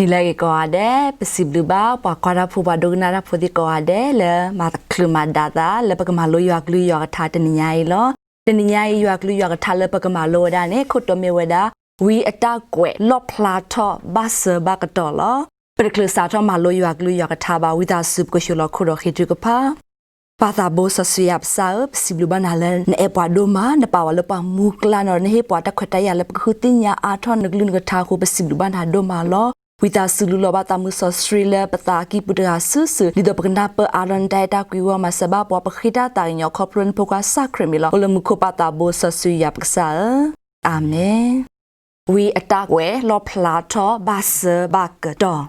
နံၤလၢအဂ့ၤကိးဂၤဒဲး, ပစံးဘျုးဘၣ်ပှၤကွၢ်တၢ်ဖိ ပှၤဒိကနၣ်တၢ်ဖိသ့ၣ်ကိးဂၤဒဲး လၢမၤချုးမၤဒးသး လၢပကမၤလိယွၤကလုၢ်ယွၤကထါတနံၤညါအံၤလီၤ. တနံၤညါအံၤ ယွၤကလုၢ်ယွၤကထါလၢပကမၤလိဝဲဒၣ်န့ၣ် ခိၣ်တီမ့ၢ်ဝဲဒၣ် ဝံအတၢ်ကွဲးလီၣ်ဖျါထီၣ်ဘၣ်ဆၢဘၣ်ကတီၢ်လီၤ. ပတချုးစးထီၣ်မၤလိယွၤကလုၢ်ယွၤကထါဘၣ်, ဝံသးစူၤပကဆှၢလီၤခိၣ်ဒီးဃ့ထုကဖၣ်. ပၢ်သးဘိစီဆှံယွၤပကစၢ်ဧၢ, ပစံးဘျုးဘၣ်နၤလၢနအဲၣ်ပှၤဒိၣ်မး, နပာ်ပှၤလၢပှၤမူကျါန့ၣ်ဒီး နဟ့ၣ်ပှၤတၢ်ခွဲးတၢ်ယာ်လၢပကဃုသ့ၣ်ညါအါထီၣ်နကလုၢ်နကထါအဃိ ပစံးဘျုးဘၣ်နၤဒိၣ်မးလီၤ. ဝံသးစူၤလူလီၤဘၣ်သးမုၢ်စီဆှံလၢပသးကံၢ်ပူၤတဂၤစုာ်စုာ်, ဒ်သိးပကနၢ်ပၢၢ်အါထီၣ်နတၢ်အဲၣ်တၢ်ကွံ ဂီၢ်မၤစၢၤဘၣ်ပှၤ, ပဃ့တၢ်သးကညီၤခီဖျိနဖိခွါကစၢ်ခရံာ်မံၤလီၤ. အိၣ်လၢမူခိၣ်ပၢ်သးဘိစီဆှံယွၤပကစၢ်ဧၢ, အၤမ့ၣ်. ဝံအတၢ်ကွဲးလီၣ်ဖျါထီၣ်ဘၣ်ဆၢဘၣ်ကတီၢ်.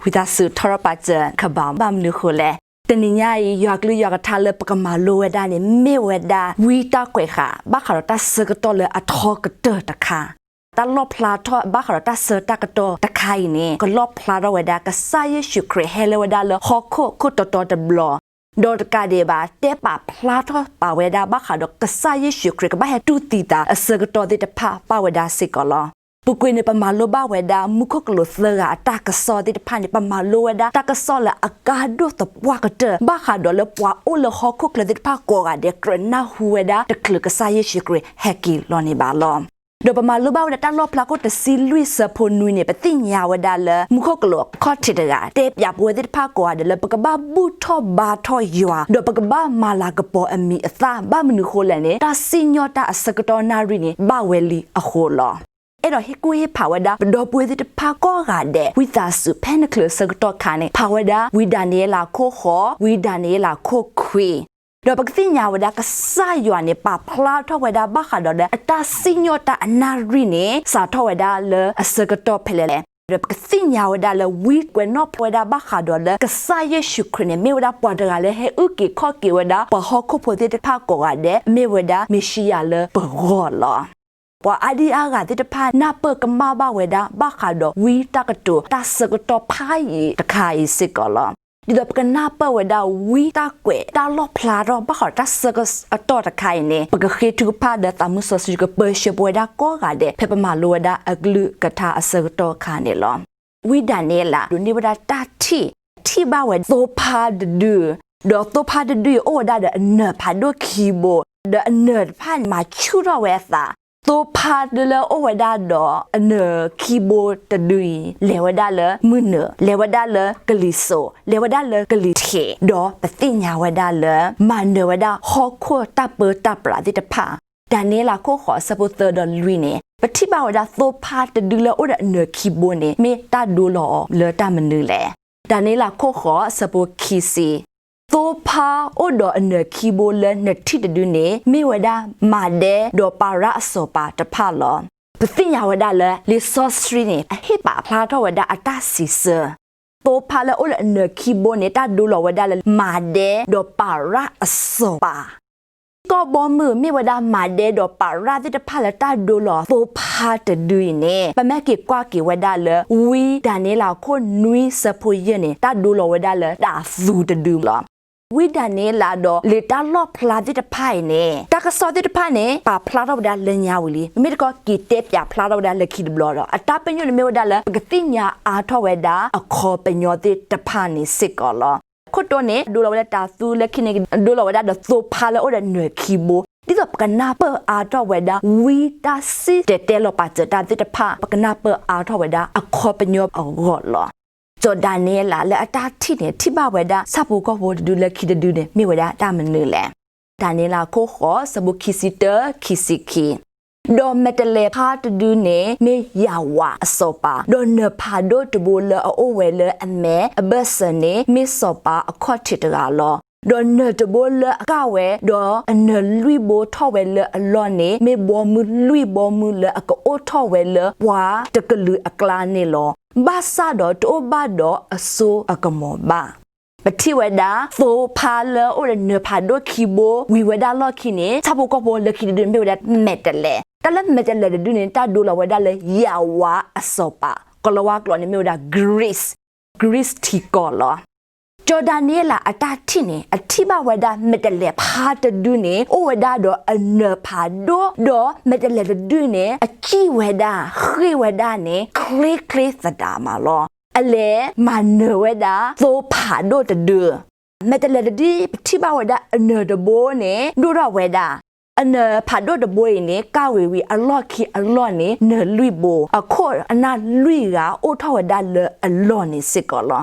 ဝံသးစူၤထီထီၣ်ပာ်စၢၤကဘၣ်, ဘၣ်မနုၤအဃိလဲၣ်. တနံၤညါအံၤ ယွၤကလုၢ်ယွၤကထါလၢပကမၤလိဝဲဒၣ်န့ၣ် မ့ၢ်ဝဲဒၣ် ဝံတၢ်ကွဲးဃာ် ဘၣ်ဃးဒီးတၢ်ဆၢကတီၢ်လၢအထီကတၢၢ်တခါ, တၢ်လီၣ်ဖျါထီၣ်ဘၣ်ဃးဒီးတၢ်ဆၢတၢ်ကတီၢ်တခါအံၤန့ၣ် ကလီၣ်ဖျါထီၣ်ဝဲဒၣ် ကစၢ်ယ့ၣ်ၡူးခရံာ်ဟဲလၢဝဲဒၣ်လၢဟီၣ်ခိၣ်ခိၣ်တီတီတဘျီ, ဒီးတကးဒံးဘၣ် တဲပာ်ဖျါထီၣ်ပာ်ဝဲဒၣ် ဘၣ်ဃးဒီးကစၢ်ယ့ၣ်ၡူးခရံာ် ကဘၣ်ဟဲတူၢ်သံသးအဆၢကတီၢ်သ့ၣ်တဖၣ် ပာ်ဝဲဒၣ်စ့ၢ်ကီးလီၤ. ပူၤကွံာ်န့ၣ် ပမၤလိဘၣ်ဝဲဒၣ် မူခိၣ်ကလူးသၢဂၤအတၢ်ကစီၣ်သ့ၣ်တဖၣ်န့ၣ် ပမၤလိဝဲဒၣ်တၢ်ကစီၣ်လၢအကါဒိၣ်သပှၢ်ကတၢၢ် ဘၣ်ဃးဒီးလၢပှၤအိၣ်လၢဟီၣ်ခိၣ်ချၢသ့ၣ်တဖၣ်ကိးဂၤဒဲး ကြၢးနၢ်ဟူဝဲဒၣ် တချုးကစၢ်ယ့ၣ်ၡူးခရံာ်ဟဲက့ၤလီၤန့ၣ်ဘၣ်လီၤ. ဒီးပမၤလိဘၣ်ဝဲဒၣ်တၢ်လီၣ်ဖျါ ခိၣ်တဆံလွံၢ် ဆၢဖိနွံန့ၣ် ပသ့ၣ်ညါဝဲဒၣ်လၢ မူခိၣ်ကလူးအခီၣ်ထံးတဂၤ တဲပၠးပဝဲသ့ၣ်တဖၣ်ကိးဂၤဒဲးလၢ ပကဘၣ်ဘူၣ်ထီၣ်ဘါထီၣ်ယွၤ ဒီးပကဘၣ်မၤလၤကပီၤအမံၤအသၣ်, ဘၣ်မနုၤအဃိလဲၣ်န့ၣ် တၢ်စံၣ်ညီၣ်တၢ်အဆၢကတီၢ်နၣ်ရံၣ်န့ၣ် ဘၣ်ဝဲလံအဃိလီၤ. အဲၣ်ဒိးဟ့ၣ်ကူၣ်ဟ့ၣ်ဖးဝဲဒၣ် ပဒီပုၢ်ဝဲၢ်သ့ၣ်တဖၣ်ကိးဂၤဒဲး ဝံသးစူၤ ဖဲနချုးဆၢကတီၢ်ခါန့ၣ် ဖးဝဲဒၣ် ဝံဒၤနံးယ့လးခိၣ်ဃိး, ဝံဒၤနံးယ့လးခိၣ်ခွံ, ဒီးပကသ့ၣ်ညါဝဲဒၣ် ကစၢ်ယွၤန့ၣ် ပာ်ဖျါထီၣ်ဝဲဒၣ် ဘၣ်ဃးဒီးလၢအတၢ်စံၣ်ညီၣ်တၢ်အနၣ်ရံၣ်န့ၣ် စးထီၣ်ဝဲဒၣ်လၢအဆၢကတီၢ်ဖဲလဲၣ်လဲၣ်. ဒီးပကသ့ၣ်ညါဝဲဒၣ်လၢ ဝံကွဲးနီၣ်ဖျါဝဲဒၣ် ဘၣ်ဃးဒီးလၢ ကစၢ်ယ့ၣ်ၡူးခရံာ်န့ၣ် မ့ၢ်ဝဲဒၣ်ပှၤတဂၤလၢ ဟဲအုၣ်က့ၤခီၣ်က့ၤဝဲဒၣ် ပှၤဟီၣ်ခိၣ်ဖိသ့ၣ်တဖၣ်ကိးဂၤဒဲး, မ့ၢ်ဝဲဒၣ်မ့ၤၡံယၤလၢပဂီၢ်လီၤ. ပှၤအါဒံအါဂၤသ့ၣ်တဖၣ် နၢ်ပၢၢ်ကမၣ်ဘၣ်ဝဲဒၣ် ဘၣ်ဃးဒီးဝံတၢ်ကတိၤ တၢ်ဆၢကတီၢ်ဖးယံာ်တခါအံၤစ့ၢ်ကီးလီၤ. ဒ်သိးပကနၢ်ပၢၢ်ဝဲဒၣ် ဝံတၢ်ကွဲးတၢ်လီၣ်ဖျါထီၣ် ဘၣ်ဃးဒီးတၢ်ဆၢကတီၢ်တခါအံၤန့ၣ် ပကဃ့ထုကဖၣ်ဒီးသးမုၢ်စီဆှံ ကပၢဆှၢပဝဲဒၣ်ကိးဂၤဒဲး ဖဲပမၤလိဝဲဒၣ်အကလုၢ်ကထါအဆၢကတီၢ်အခါန့ၣ်လီၤ. ဝံဒၤနံးယ့လး ဒိးန့ၢ်ဝဲဒၣ်တၢ်ထံၣ်, ထံၣ်ဘၣ်ဝဲသိဖါတဒု, ဒီးသိဖါတဒုအံၤ အိၣ်ဝဲဒၣ်ဒီးအနၢၤဖးဒိၣ်ခံဘိ, ဒီးအနၢၤတဖၣ်န့ၣ် မၤဆူၣ်ထီၣ်ဝဲအသး. သိဖါတဒုလၢအိၣ်ဝဲဒၣ်ဒီးအနၢၤခံဘိတဒုအံၤ လဲၤဝဲဒၣ်လၢမုၢ်နုာ်, လဲၤဝဲဒၣ်လၢကလံၤစိး, လဲၤဝဲဒၣ်လၢကလံၤထံး, ဒီးပသ့ၣ်ညါဝဲဒၣ်လၢ မၤနၢၤဝဲဒၣ်ဟီၣ်ခိၣ်တၢ်ပၢတၢ်ပြးသ့ၣ်တဖၣ်. ဒၤနံးယ့လးခိၣ်ဃိး အဆၢဖိသၢဒီးလွံၢ်န့ၣ် ပထံၣ်ဘၣ်ဝဲဒၣ်သိဖါတဒုလၢအိၣ်ဒီးအနၢၤခံဘိန့ၣ် မ့ၢ်တၢ်ဒိလီၤအီၤလၢတၢ်မနုၤလဲၣ်. ဒၤနံးယ့လးခိၣ်ဃိး အဆၢဖိခံဆံ, သိဖါအိၣ်ဒီးအနၢၤခံဘိလၢနထံၣ်တဒုန့ၣ် မ့ၢ်ဝဲဒၣ်မၤဒဲဒီးပၤရၣ်အစီၤပၤတဖၣ်လီၤ. ပသ့ၣ်ညါဝဲဒၣ်လၢ လံာ်စီဆှံန့ၣ် အဟ့ၣ်ပာ်ဖျါထီၣ်ဝဲဒၣ်အတၢ်စံးဆၢ သိဖါလၢအိၣ်ဒီးအနၢၤခံဘိန့ၣ် တၢ်ဒိလီၤဝဲဒၣ်လၢမၤဒဲဒီးပၤရၣ်အစီၤပၤ. ထံကီၢ်ဘီမုၢ် မ့ၢ်ဝဲဒၣ်မၤဒဲဒီးပၤရၣ်သ့ၣ်တဖၣ်လၢတၢ်ဒိလီၤသိဖါတဒုအံၤန့ၣ် ပမ့ၢ်က့ၤကွၢ်က့ၤဝဲဒၣ်လၢ ဝံဒၤနံးယ့လးခိၣ်နွံ ဆၢဖိယဲၢ်န့ၣ် တၢ်ဒိလီၤဝဲဒၣ်လၢတၤသူတဒုလီၤ. ဝံဒၤနံးယ့လးဒီးလံာ်တၢ်လီၣ်ဖျါသ့ၣ်တဖၣ်အံၤန့ၣ် တၢ်ကစီၣ်သ့ၣ်တဖၣ်န့ၣ် ပာ်ဖျါထီၣ်ဝဲဒၣ်လၢညါဝံၤလံ, မ့မ့ၢ်တခီ က့ၤတဲပၠးဖျါထီၣ်ဝဲဒၣ်လၢခံတဘျီဒီး အတၢ်ပညိၣ်န့ၣ်မ့ၢ်ဝဲဒၣ်လၢ ပကသ့ၣ်ညါအါထီၣ်ဝဲဒၣ်အခီပညီသ့ၣ်တဖၣ်န့ၣ်စ့ၢ်ကီးလီၤ. ခိၣ်တီန့ၣ် ဒိလီၤဝဲဒၣ်တၤသူလၢခံန့ၣ် ဒိလီၤဝဲဒၣ်ဒီးသိဖါလၢအိၣ်ဒီးနၢၤခံဘိ, ဒ်သိးပကနၢ်ပၢၢ်အါထီၣ်ဝဲဒၣ် ဝံတၢ်စံၣ်တဲၤတဲလီၤပာ်စၢၤတၢ်သ့ၣ်တဖၣ် ပကနၢ်ပၢၢ်အါထီၣ်ဝဲဒၣ်အခီပညီအဂီၢ်လီၤ. စီၤဒၤနံးယ့လးလၢအတၢ်ထံၣ်န့ၣ် ထံၣ်ဘၣ်ဝဲဒၣ် ဆၣ်ဖိကီၢ်ဖိတဒုလၢခံတဒုန့ၣ် မ့ၢ်ဝဲဒၣ်တၢ်မနုၤလဲၣ်. ဒၤနံးယ့လးခိၣ်ဃိး ဆၢဖိခံဆံတၢ ခံဆံခံ ဒီးမဲာ်တဲးလဲးဖါတဒုန့ၣ် မ့ၢ်ယၤဝးအစီၤပၤ, ဒီးနၢၤဖးဒိၣ်တဘိလၢအအိၣ်ဝဲလၢအမဲာ်အဘၢၣ်စၢၤန့ၣ် မ့ၢ်စီၤပၤအခီၣ်ထံးတဂၤလီၤ. ဒီးနၢၤတဘိလၢအကၣ်ဝဲ, ဒီးအနၢၤလွံၢ်ဘိထီၣ်ဝဲလၢအလီၢ်န့ၣ် မ့ၢ်ဘီမုၢ်လွံၢ်ဘီမုၢ်လၢအကအိၣ်ထီၣ်ဝဲလၢပှၤတကလုာ်အကျါန့ၣ်လီၤ. ဘၣ်ဆၣ်ဒီးတအိၣ်ဘၣ်ဒီးအစိအကမီၤဘၣ်. ပထံၣ်ဝဲဒၣ် သိဖါလၢအိၣ်ဒီးနၢၤဖးဒိၣ်ခံဘိ ဝံၤဝဲဒၣ်လီၢ်ခံန့ၣ် ဆၣ်ဖိကီၢ်ဖိလၢခံတဒုန့ၣ် မ့ၢ်ဝဲဒၣ်မဲာ်တဲးလဲး, တၢ်လၢမဲာ်တဲးလဲးတဒုန့ၣ် တၢ်ဒိလီၤဝဲဒၣ်လၢယၤဝးအစီၤပၤ, ကလၤဝါကျိာ်န့ၣ် မ့ၢ်ဝဲဒၣ် Greece, Greece ထံကီၢ်လီၤ. စီၤဒၤနံးယ့လးအတၢ်ထံၣ်န့ၣ် အထံၣ်ဘၣ်ဝဲဒၣ်မဲာ်တဲးလဲးဖါတဒုန့ၣ် အိၣ်ဝဲဒၣ်ဒီးအနၢၤဖးဒိၣ်, ဒီးမဲာ်တဲးလဲးတဒုန့ၣ် အစံၣ်ဝဲဒၣ် ဃ့ၢ်ဝဲဒၣ်န့ၣ် ချ့ချ့သဒးမးလီၤ. အလဲၤမၤနၢၤဝဲဒၣ်သိဖးဒိၣ်တဒု. မဲာ်တဲးလဲးတဒု ပထံၣ်ဘၣ်ဝဲဒၣ်အနၢၤတဘိန့ၣ် ဒိၣ်ထီၣ်ဝဲဒၣ်. အနၢၤဖးဒိၣ်တဘိအံၤန့ၣ် ကၢ်ဝံၤဝံၤအလီၢ်ခံအလီၢ်န့ၣ် နၢၤလွံၢ်ဘိ, အခိၣ်အနၢ်လွံၢ်ဂၤအိၣ်ထီၣ်ဝဲဒၣ်လၢအလီၢ်န့ၣ်စ့ၢ်ကီးလီၤ.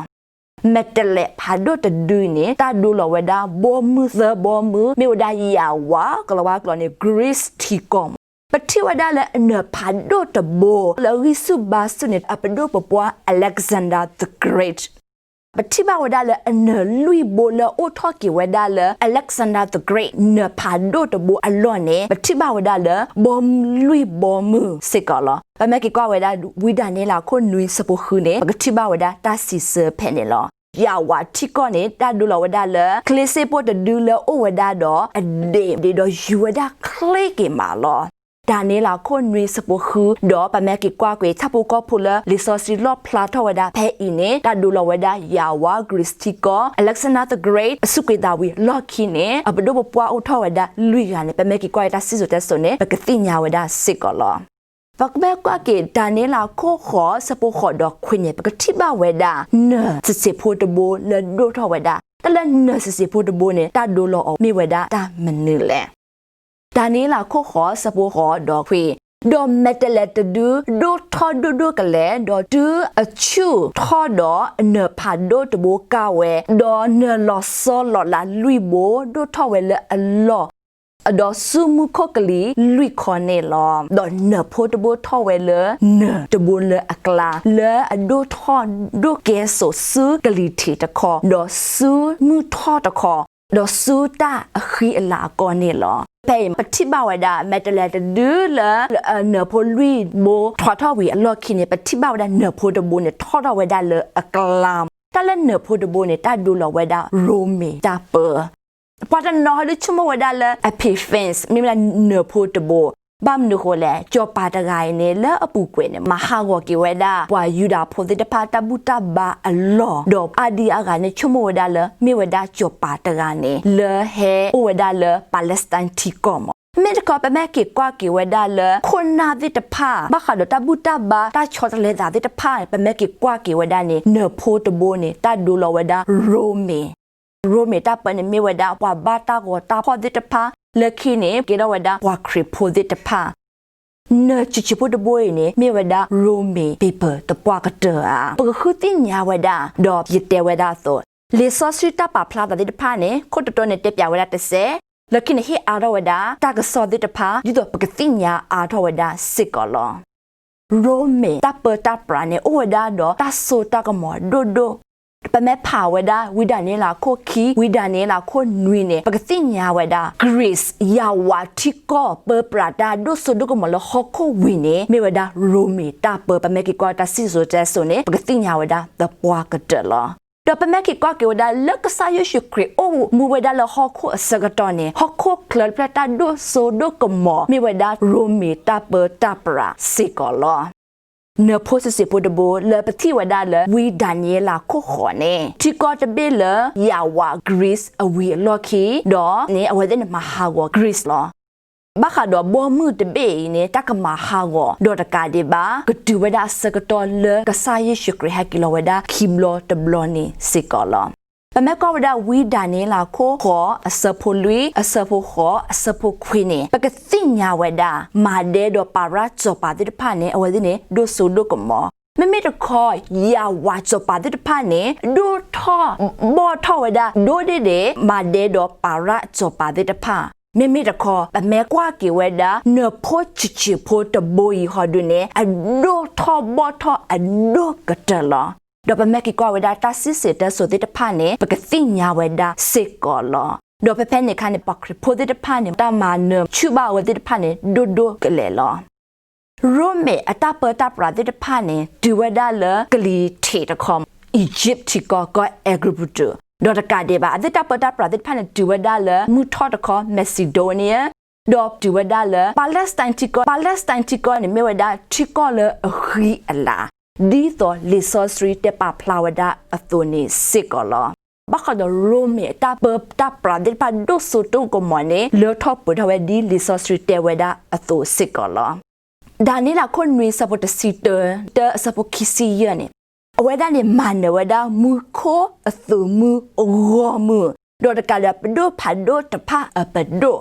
မဲာ်တဲးလဲးဖးဒိၣ်တဒုန့ၣ် တၢ်ဒိလီၤဝဲဒၣ်ဘီမုၢ်သၢဘီမုၢ် မ့ၢ်ဝဲဒၣ်ယၤဝါ ကလၤဝါကျိာ်န့ၣ် Greece ထံကီၢ်မး. ပထံၣ်ဝဲဒၣ်လၢအနၢၤဖးဒိၣ်တဘိ လၢဂံၢ်ဆူၣ်ဘါဆူၣ်န့ၣ် အပဒိၣ်ပပှၢ် Alexander the Great. ပထံၣ်ဘၣ်ဝဲဒၣ်လၢအနၢၤလွံၢ်ဘိလၢအိၣ်ထီၣ်က့ၤဝဲဒၣ်လၢ Alexander the Great နၢၤဖးဒိၣ်တဘိအလီၢ်န့ၣ် ပထံၣ်ဘၣ်ဝဲဒၣ်လၢ ဘီမုၢ်လွံၢ်ဘီမုၢ်စ့ၢ်ကီးလီၤ. ပမ့ၢ်က့ၤကွၢ်ဝဲဒၣ် ဝံဒၤနံးယ့လးခိၣ်နွံဆၢဖိဃုန့ၣ် ပကထံၣ်ဘၣ်ဝဲဒၣ်တၢ်စံးဆၢဖဲန့ၣ်လီၤ. ယၤဝါထံကီၢ်န့ၣ် တၢ်ဒိလီၤဝဲဒၣ်လၢ ချ့စ့ၣ်ပိၢ်တဒုလၢအိၣ်ဝဲဒၣ်ဒီး အဒ့ၣ်ဒ့ၣ်ဒီးယူၤဝဲဒၣ်ချ့က့ၤမးလီၤ. ဒၤနံးယ့လးခိၣ်နွံဆၢဖိဃု ဒီးပမ့ၢ်က့ၤကွၢ်ကွံာ် ထၣ်ဖိကီၢ်ဖိလၢလံာ်စီဆှံလီၣ်ဖျါထီၣ်ဝဲဒၣ်ဖဲအံၤန့ၣ် တၢ်ဒိလီၤဝဲဒၣ်ယၤဝါ Greece ထံကီၢ် Alexander the Great အစူၢ်က့ၤသးဝံၤလီၢ်ခံန့ၣ် အပဒိၣ်ပပှၢ်အိၣ်ထီၣ်ဝဲဒၣ်လွံၢ်ဂၤန့ၣ် ပမ့ၢ်က့ၤကွၢ်က့ၤတၢ်စံၣ်စိၤတဲစိၤန့ၣ် ပကသ့ၣ်ညါဝဲဒၣ်စ့ၢ်ကီးလီၤ. ပကမ့ၢ်ကွၢ်က့ၤ ဒၤနံးယ့လးခိၣ်ဃိးဆၢဖိဃိးဒီးခွံန့ၣ် ပကထံၣ်ဘၣ်ဝဲဒၣ် နၢၤစံးဆံးဖိတဘိလၢဒိၣ်ထီၣ်ဝဲဒၣ်. တၢ်လၢနၢၤစံးဆံးဖိတဘိန့ၣ် တၢ်ဒိလီၤအီၤမ့ၢ်ဝဲဒၣ်တၢ်မနုၤလဲၣ်. ဒၤနံးယ့လးခိၣ်ဃိးဆၢဖိဃိးဒီးခွံ, ဒီးမဲာ်တဲးလဲးတဒု ဒိၣ်ထီၣ်ဒိၣ်ဒိၣ်ကလဲာ်, ဒီးတုၤအဆူၣ်ထီၣ်ဒီး နၢၤဖးဒိၣ်တဘိကၢ်ဝဲ, ဒီးနၢၤလီၤဆီလီၤလးလွံၢ်ဘိ ဒိၣ်ထီၣ်ဝဲလၢအလီၢ် ဒီးဆူမူခိၣ်ကလံၤလွံၢ်ခီန့ၣ်လီၤ. ဒီးနၢၤဖိတဘိထီၣ်ဝဲလၢနၢၤတဘိလၢအကျါ, လၢအဒိၣ်ထီၣ်ဒိၣ်ကဲစိာ်ဆူကလံၤထံးတခီ, ဒီးဆူမုၢ်ထီၣ်တခီ, ဒီးဆူတၢ်အဃံအလၤအကီၢ်န့ၣ်လီၤ. ဖဲအံၤ ပထံၣ်ဘၣ်ဝဲဒၣ် မဲာ်တဲးလဲးတဒုလၢ နၢၤဖိလွံၢ်ဘိထီၣ်ထီၣ်ဝံၤအလီၢ်ခံန့ၣ် ပထံၣ်ဘၣ်ဝဲဒၣ်နၢၤဖိတဘိန့ၣ် ထီၣ်ထီၣ်ဝဲဒၣ်လၢအကျါ. တၢ်လၢနၢၤဖိတဘိန့ၣ် တၢ်ဒိလီၤဝဲဒၣ်ရိမ့ၤတၢ်ပၢ ပှၤတနီၤဟီဒုးဆိကမိၣ်ဝဲဒၣ်လၢ Epiphany မ့ၢ်ဝဲဒၣ်နၢၤဖိတဘိ, ဘၣ်မနုၤဃိလဲၣ်, စီၤပၤတဂၤအံၤန့ၣ် လၢအပူၤကွံာ်န့ၣ် မၤဟးဂီၤက့ၤဝဲဒၣ် ပှၤယူဒၤဖိသ့ၣ်တဖၣ်တၢ်ဘူၣ်တၢ်ဘါအလီၢ်, ဒီးအါဒံအါဂၤန့ၣ် ဆိကမိၣ်ဝဲဒၣ်လၢ မ့ၢ်ဝဲဒၣ်စီၤပၤတဂၤန့ၣ် လၢဟဲအိၣ်ဝဲဒၣ်လၢ Palestine ထံကီၢ်မး. မ့မ့ၢ်တခီ ပမ့ၢ်က့ၤကွၢ်က့ၤဝဲဒၣ်လၢ ခိၣ်နၢ်သ့ၣ်တဖၣ် ဘၣ်ဃးဒီးတၢ်ဘူၣ်တၢ်ဘါ တၢ်ဆီတလဲသးသ့ၣ်တဖၣ်န့ၣ် ပမ့ၢ်က့ၤကွၢ်က့ၤဝဲဒၣ်န့ၣ် နၢၤဖိတဘိန့ၣ် တၢ်ဒိလီၤဝဲဒၣ်ရိမ့ၤ ရိမ့ၤတၢ်ပၢန့ၣ်မ့ၢ်ဝဲဒၣ် ပှၤဘါတၢ်ဂီၤတၢ်ဖီၣ်သ့ၣ်တဖၣ်, လၢခံန့ၣ် ကဲထီၣ်ဝဲဒၣ်ပှၤခရံာ်ဖိသ့ၣ်တဖၣ်. နၢၤဆံးဆံးဖိတဘိအံၤန့ၣ် မ့ၢ်ဝဲဒၣ်ရိမ့ၤ paper သပှၢ်ကတၢၢ်ဧါ. ပကဃုသ့ၣ်ညါဝဲဒၣ် ဒီးယတဲဝဲဒၣ်အသိး, လံာ်စီဆှံတၢ်ပာ်ဖျါသးသ့ၣ်တဖၣ်န့ၣ် ခိၣ်တီတီန့ၣ် တဲပၠးဝဲဒၣ်တစဲး, လၢခံန့ၣ် ဟ့ၣ်အါထီၣ်ဝဲဒၣ် တၢ်ကစီၣ်သ့ၣ်တဖၣ် ဒ်သိးပကသ့ၣ်ညါအါထီၣ်ဝဲဒၣ်စ့ၢ်ကီးလီၤ. ရိမ့ၤတၢ်ပၢတၢ်ပြးန့ၣ် အိၣ်ဝဲဒၣ်ဒီးတၢ်စိတၢ်ကမီၤဒိၣ်ဒိၣ်. ပမ့ၢ်ဖးဝဲဒၣ် ဝံဒၤနံးယ့လးခိၣ်ခံ, ဝံဒၤနံးယ့လးခိၣ်နွံန့ၣ် ပကသ့ၣ်ညါဝဲဒၣ် Greece ယၤဝၤထံကီၢ် ပၢပြးတၢ်ဒိၣ်စိဒိၣ်ကမီၤလၢဟီၣ်ခိၣ်ဝံၤန့ၣ် မ့ၢ်ဝဲဒၣ်ရိမ့ၤတၢ်ပၢ. ပမ့ၢ်က့ၤကွၢ်တၢ်စံၣ်စိၤတဲစိၤန့ၣ် ပကသ့ၣ်ညါဝဲဒၣ်သပှၢ်ကတၢၢ်လီၤ. ဒီးပမ့ၢ်က့ၤကွၢ်က့ၤဝဲဒၣ်လၢကစၢ်ယ့ၣ်ၡူးခရံာ် အိၣ်မူဝဲဒၣ်လၢဟီၣ်ခိၣ်အဆၢကတီၢ်န့ၣ် ဟီၣ်ခိၣ်ချၢတဖျၢၣ်တၢ်ဒိၣ်စိဒိၣ်ကမီၤ မ့ၢ်ဝဲဒၣ်ရိမ့ၤတၢ်ပၢတၢ်ပြးစ့ၢ်ကီးလီၤ. နၢၤဖိဆံးဆံးဖိတဘိ လၢပထံၣ်ဝဲဒၣ်လၢ ဝံဒၤနံးယ့လးခိၣ်ဃိးန့ၣ် ထံကီၢ်တဘ့ၣ်လၢယၤဝၤ Greece အဝံၤအလီၢ်ခံ, ဒီးန့ၣ် အဝဲသ့ၣ်န့ၣ်မၤဟးဂီၤ Greece လီၤ. ဘၣ်ဃးဒီးဘီမုၢ်တဘ့ၣ်အံၤန့ၣ် တၢ်ကမၤဟးဂီၤ ဒီးတကးဒံးဘၣ် ကတုၤဝဲဒၣ်အဆၢကတီၢ်လၢကစၢ်ယ့ၣ်ၡူးခရံာ်ဟဲက့ၤလီၤဝဲဒၣ်ခံဘျီတဘျီန့ၣ်စ့ၢ်ကီးလီၤ. ပမ့ၢ်ကွၢ်ဝဲဒၣ် ဝံဒၤနံးယ့လးခိၣ်ဃိး အဆၢဖိလွံၢ်, အဆၢဖိဃိး, အဆၢဖိခွံန့ၣ် ပကသ့ၣ်ညါဝဲဒၣ် မၤဒဲဒီးပၤရၣ်စီၤပၤသ့ၣ်တဖၣ်န့ၣ် အဝဲသ့ၣ်န့ၣ် ဒိၣ်စိဒိၣ်ကမီၤ. မ့မ့ၢ်တခီ ယၤဝၤစီၤပၤသ့ၣ်တဖၣ်န့ၣ် ဒိၣ်ထီၣ်ဘီၣ်ထီၣ်ဝဲဒၣ် ဒိၣ်ဒ့ၣ်ဒ့ၣ် မၤဒဲဒီးပၤရၣ်စီၤပၤသ့ၣ်တဖၣ်. မ့မ့ၢ်တခီ ပမ့ၢ်ကွၢ်က့ၤဝဲဒၣ် နၢၤဖိဆံးဆံးဖိတဘိအံၤဟီဒုန့ၣ် အဒိၣ်ထီၣ်ဘီၣ်ထီၣ်အဒိၣ်ကတၢၢ်လီၤ. ဒီးပမ့ၢ်က့ၤကွၢ်ဝဲဒၣ်တၢ်စံၣ်စိၤတဲစိၤသ့ၣ်တဖၣ်န့ၣ် ပကသ့ၣ်ညါဝဲဒၣ်စ့ၢ်ကီးလီၤ. ဒီးဖဲဖဲန့ၣ်အခါန့ၣ် ပှၤခရံာ်ဖိသ့ၣ်တဖၣ်န့ၣ် တၢ်မၤနၢၤဆူၣ်ဘၣ်အဝဲသ့ၣ်တဖၣ်န့ၣ် ဒိၣ်ဒိၣ်ကလဲာ်လီၤ. ရိမ့ၤအတၢ်ပၢတၢ်ပြးသ့ၣ်တဖၣ်န့ၣ် တုၤဝဲဒၣ်လၢကလံၤထံးတခီ Egypt ထံကီၢ် ကီၢ်အဲၤကူပတူး, ဒီးတကးဒံးဘၣ် အသ့ၣ်တၢ်ပၢတၢ်ပြးသ့ၣ်တဖၣ်န့ၣ် တုၤဝဲဒၣ်လၢမုၢ်ထီၣ်တခီ Macedonia, ဒီးတုၤဝဲဒၣ်လၢ Palestine ထံကီၢ်, Palestine ထံကီၢ်န့ၣ် မ့ၢ်ဝဲဒၣ်ထံကီၢ်လၢအဃံအလၤ, ဒ်သိးလံာ်စီဆှံတဲပာ်ဖျါဝဲဒၣ်အသိးန့ၣ်စ့ၢ်ကီးလီၤ. ဘၣ်ဃးဒီးရိမ့ၤအတၢ်ပၢတၢ်ပြးသ့ၣ်တဖၣ်ဒိၣ်စိဒိၣ်ကမီၤန့ၣ် လၢထီၣ်ပှဲၤထီၣ်ဝဲဒ်လံာ်စီဆှံတဲဝဲဒၣ်အသိးစ့ၢ်ကီးလီၤ. ဒၤနံးယ့လးခိၣ်နွံဆၢဖိတဆံတၢ တၢအဆၢဖိခံဆံယဲၢ်န့ၣ် အဝဲဒၣ်န့ၣ်မၤနၢၤဝဲဒၣ်မူခိၣ်အသုးမုၢ်ဂီၢ်မုၢ်, ဒီးတကးဒီးပဒိၣ်ဖးဒိၣ်တဖၣ်အပဒိၣ်,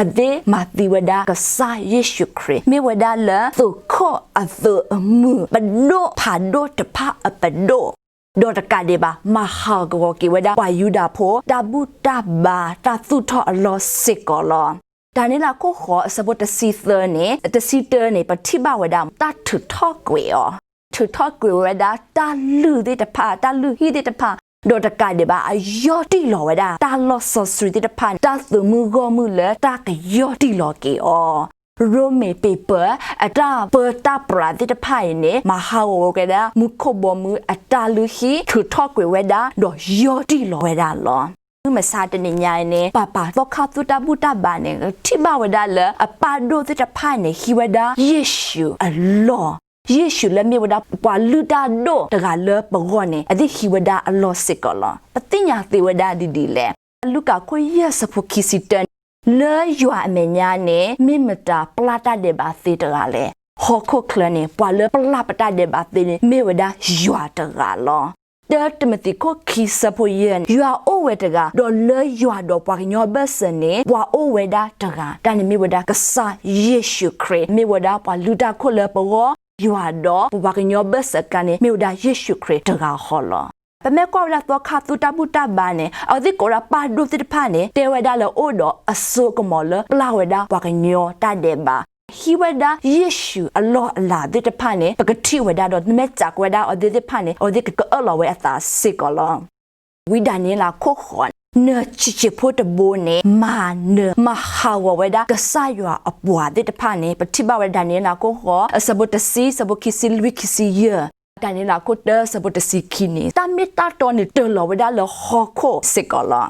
အသ့ၣ်မၤသံဝဲဒၣ်ကစၢ်ယ့ၣ်ၡူးခရံာ်, မ့ၢ်ဝဲဒၣ်လၢသုးခိၣ်အသုးမုၢ် ပဒိၣ်ဖးဒိၣ်တဖၣ်အပဒိၣ်, ဒီးတကးဒံးဘၣ် မၤဟးဂီၤက့ၤဝဲဒၣ်ပှၤယူဒၤဖိ တၢ်ဘူၣ်တၢ်ဘါ တၢ်သူၣ်ထီၣ်အလီၢ်စ့ၢ်ကီးလီၤ. ဒၤနံးယ့လးခိၣ်ဃိး အဆၢဖိတဆံသၢန့ၣ်, တဆံတၢန့ၣ် ပထံၣ်ဘၣ်ဝဲဒၣ် တၢ်ထုးထီၣ်ကွံာ်အီၤ, ထုးထီၣ်ကွံာ်ဝဲဒၣ် တၢ်လုၢ်သ့ၣ်တဖၣ်, တၢ်လုၢ်ဟံၣ်သ့ၣ်တဖၣ်, ဒီးတကးဒံးဘၣ် အယီၢ်တံၢ်လီၤဝဲဒၣ် တၢ်လီၢ်စီဆှံသ့ၣ်တဖၣ်န့ၣ် တၢ်သုးမုၢ်ဂီၢ်မုၢ်လၢတၢ်ကယီၢ်တံၢ်လီၤက့ၤအီၤ. ရိမ့ၤပ့းပၢၢ် အတၢ်ပၢတၢ်ပြးသ့ၣ်တဖၣ်အံၤန့ၣ် မၤဟးဂီၤဝဲဒၣ် မူခိၣ်ဘီမုၢ်အတၢ်လုၢ်ဟံၣ် ထုးထီၣ်ကွံာ်ဝဲဒၣ် ဒီးယီၢ်တံၢ်လီၤဝဲဒၣ်လီၤ. မုၢ်မဆါတနံၤညါအံၤန့ၣ် ပှၤပာ်သီခါသူတၢ်ဘူၣ်တၢ်ဘါန့ၣ် ထံၣ်ဘၣ်ဝဲဒၣ်လၢ အပၢ်ဒိၣ်သ့ၣ်တဖၣ်န့ၣ် ဟံးဝဲဒၣ်ယ့ၣ်ၡူးအလီၢ်, ယ့ၣ်ၡူးလၢမ့ၢ်ဝဲဒၣ် ပှၤလုၢ်တၢ်ဒိၣ်တဂၤလၢပဂီၢ်န့ၣ် အသ့ၣ်ဟံးဝဲဒၣ်အလီၢ်စ့ၢ်ကီးလီၤ. ပသ့ၣ်ညါသ့ဝဲဒၣ်ဒ်လဲၣ်. လူၤကၣ်ခိၣ်ယဲၢ် ဆၢဖိခံဆံတၢန့ၣ်, လၢယွၤအမဲာ်ညါန့ၣ် မ့ၢ်မတၤပျၢ်တၢ်ဒဲးဘးသ့တဂၤလဲၣ်. ဟီၣ်ခိၣ်ချၢန့ၣ် ပှၤလၢပျၢ်ပတၢ်ဒဲးဘးသ့န့ၣ် မ့ၢ်ဝဲဒၣ်ယွၤတဂၤလီၤ. တၢတံၤမသ့းခိၣ်ခံ ဆၢဖိယဲၢ်န့ၣ်, ယွၤအိၣ်ဝဲတဂၤ, ဒီးလၢယွၤဒီးပှၤကညီဘၢၣ်စၢၤန့ၣ် ပှၤအိၣ်ဝဲဒၣ်တဂၤ, တၢ်န့ၣ်မ့ၢ်ဝဲဒၣ်ကစၢ်ယ့ၣ်ၡူးခရံာ်, မ့ၢ်ဝဲဒၣ်ပှၤလုၢ်တၢ်ခိၣ်လၢပဂီၢ်, ယွၤဒီးပပှၤကညီဘၢၣ်စၢၤအကျါန့ၣ် မ့ၢ်ဝဲဒၣ်ယ့ၣ်ၡူးခရံာ်တဂၤဃီလီၤ. ပမ့ၢ်ကွၢ်ဝဲဒၣ်သီခါသူတၢ်ဘူၣ်တၢ်ဘါန့ၣ် အဝဲသ့ၣ်ကိးဝဲဒၣ်ပၢ်ဒိၣ်သ့ၣ်တဖၣ်န့ၣ် တဲဝဲဒၣ်လၢအိၣ်ဒီးအစိကမီၤလၢပျၢ်ဝဲဒၣ်ပှၤကညီတၢ်ဒဲးဘး, ဟံးဝဲဒၣ်ယ့ၣ်ၡူးအလီၢ်အလၤသ့ၣ်တဖၣ်န့ၣ် ပကထံၣ်ဝဲဒၣ်ဒီး နမ့ၢ်စံးကွၢ်ဝဲဒၣ်အဝဲသ့ၣ်တဖၣ်န့ၣ် အဝဲသ့ၣ်ကကအၢၣ်လီၤဝဲအသးစ့ၢ်ကီးလီၤ. ဝံဒၤနံးယ့လးခိၣ်ဃိးန့ၣ်, နၢၤဆံးဆံးဖိတဘိန့ၣ် မၤနၢၤမၤဟးဂီၤဝဲဒၣ်ကစၢ်ယွၤအပှၤသ့ၣ်တဖၣ်န့ၣ် ပထံၣ်ဘၣ်ဝဲဒၣ်ဒၤနံးယ့လးခိၣ်ဃိး အဆၢဖိတဆံ, ဆၢဖိခံဆံလွံၢ်, ခံဆံယဲၢ်, ဒၤနံးယ့လးခိၣ်တၢ ဆၢဖိတဆံခံန့ၣ် တၢ်မ့ၢ်တၢ်တီန့ၣ် တၢၢ်လီၤဝဲဒၣ်လၢဟီၣ်ခိၣ်စ့ၢ်ကီးလီၤ.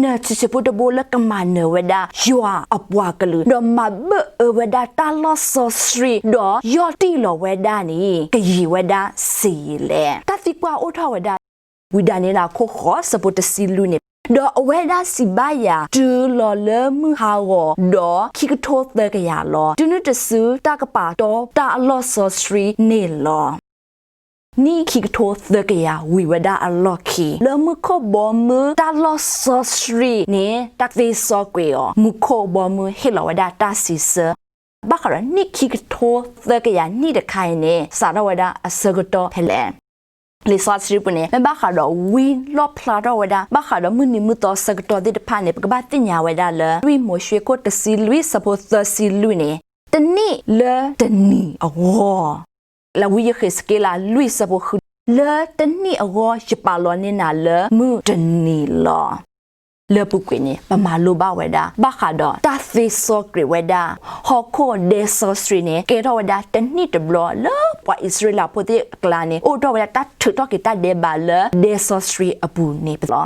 နၢၤဆံးဆံးဖိတဘိလၢကမၤနၢၤဝဲဒၣ်ယွၤအပှၤကလုာ် ဒီးမၤဘၣ်အၢဝဲဒၣ်တၢ်လီၢ်စီဆှံ ဒီးယီၢ်တံၢ်လီၤဝဲဒၣ်န့ၣ် ကယံာ်ဝဲဒၣ်ဆံးယံာ်လဲၣ်. တၢ်သံကွၢ်အိၣ်ထီၣ်ဝဲဒၣ် ဝံဒၤနံးယ့လးခိၣ်ဃိး ဆၢဖိတဆံလွံၢ်န့ၣ်, ဒီးအဝဲဒၣ်စံးဘၣ်ယၤ, တုၤလီၤလၢမုၢ်ဟးဂီၤ ဒီးခံကထိသၢကယၤလီၤ. တုၤနုၤတစုတၢ်ကပာ်တီတၢ်အလီၢ်စီဆှံန့ၣ်လီၤ. နံၣ်ခံကထိသၢကယၤဝံၤဝဲဒၣ်အလီၢ်ခံ လၢမူခိၣ်ဘီမုၢ်တၢ်လီၢ်စီဆှံန့ၣ် တၢ်သ့စီကွံာ်အီၤ, မူခိၣ်ဘီမုၢ်ဟ့ၣ်လီၤဝဲဒၣ်တၢ်စံးဆၢ ဘၣ်ဃးဒီးနံၣ်ခံကထိသၢကယၤနံၣ်တခါအံၤန့ၣ် စးထီၣ်ဝဲဒၣ်အဆၢကတီၢ်ဖဲလဲၣ်. လံာ်စီဆှံပူၤန့ၣ် မ့ၢ်ဘၣ်ဃးဒီးဝံလီၣ်ဖျါထီၣ်ဝဲဒၣ် ဘၣ်ဃးဒီးမုၢ်နံၤမုၢ်သီဆၢကတီၢ်သ့ၣ်တဖၣ်န့ၣ် ပကဘၣ်သ့ၣ်ညါဝဲဒၣ်လၢ လွံၢ်မိၤၡ့ခိၣ်တဆံလွံၢ် ဆၢဖိသၢဆံလွံၢ်န့ၣ်, တနံၣ်လၢတနံၤအဂီၢ် လၢဝံယဃ့းစက့လးလွံၢ်ဆၢဖိဃု, လၢတနံၣ်အဂီၢ် ယပာ်လီၤန့ၢ်နၤလၢမုၢ်တနံၤလီၤ. လၢပူၤကွံာ်န့ၣ် ပမၤလိဘၣ်ဝဲဒၣ် ဘၣ်ဃးဒီးတၢ်သ့စီကွံာ်ဝဲဒၣ် ဟီၣ်ခိၣ်ဒဲစီဆှံန့ၣ် ကဲထီၣ်ဝဲဒၣ်တနံၣ်တဘျီလၢပှၤအံၣ်စရ့လးဖိသ့ၣ်အကျါန့ၣ် အိၣ်ထီၣ်ဝဲဒၣ်တၢ်ထုးထီၣ်က့ၤတၢ်ဒဲးဘးလၢဒဲစီဆှံအပူၤန့ၣ်လီၤ.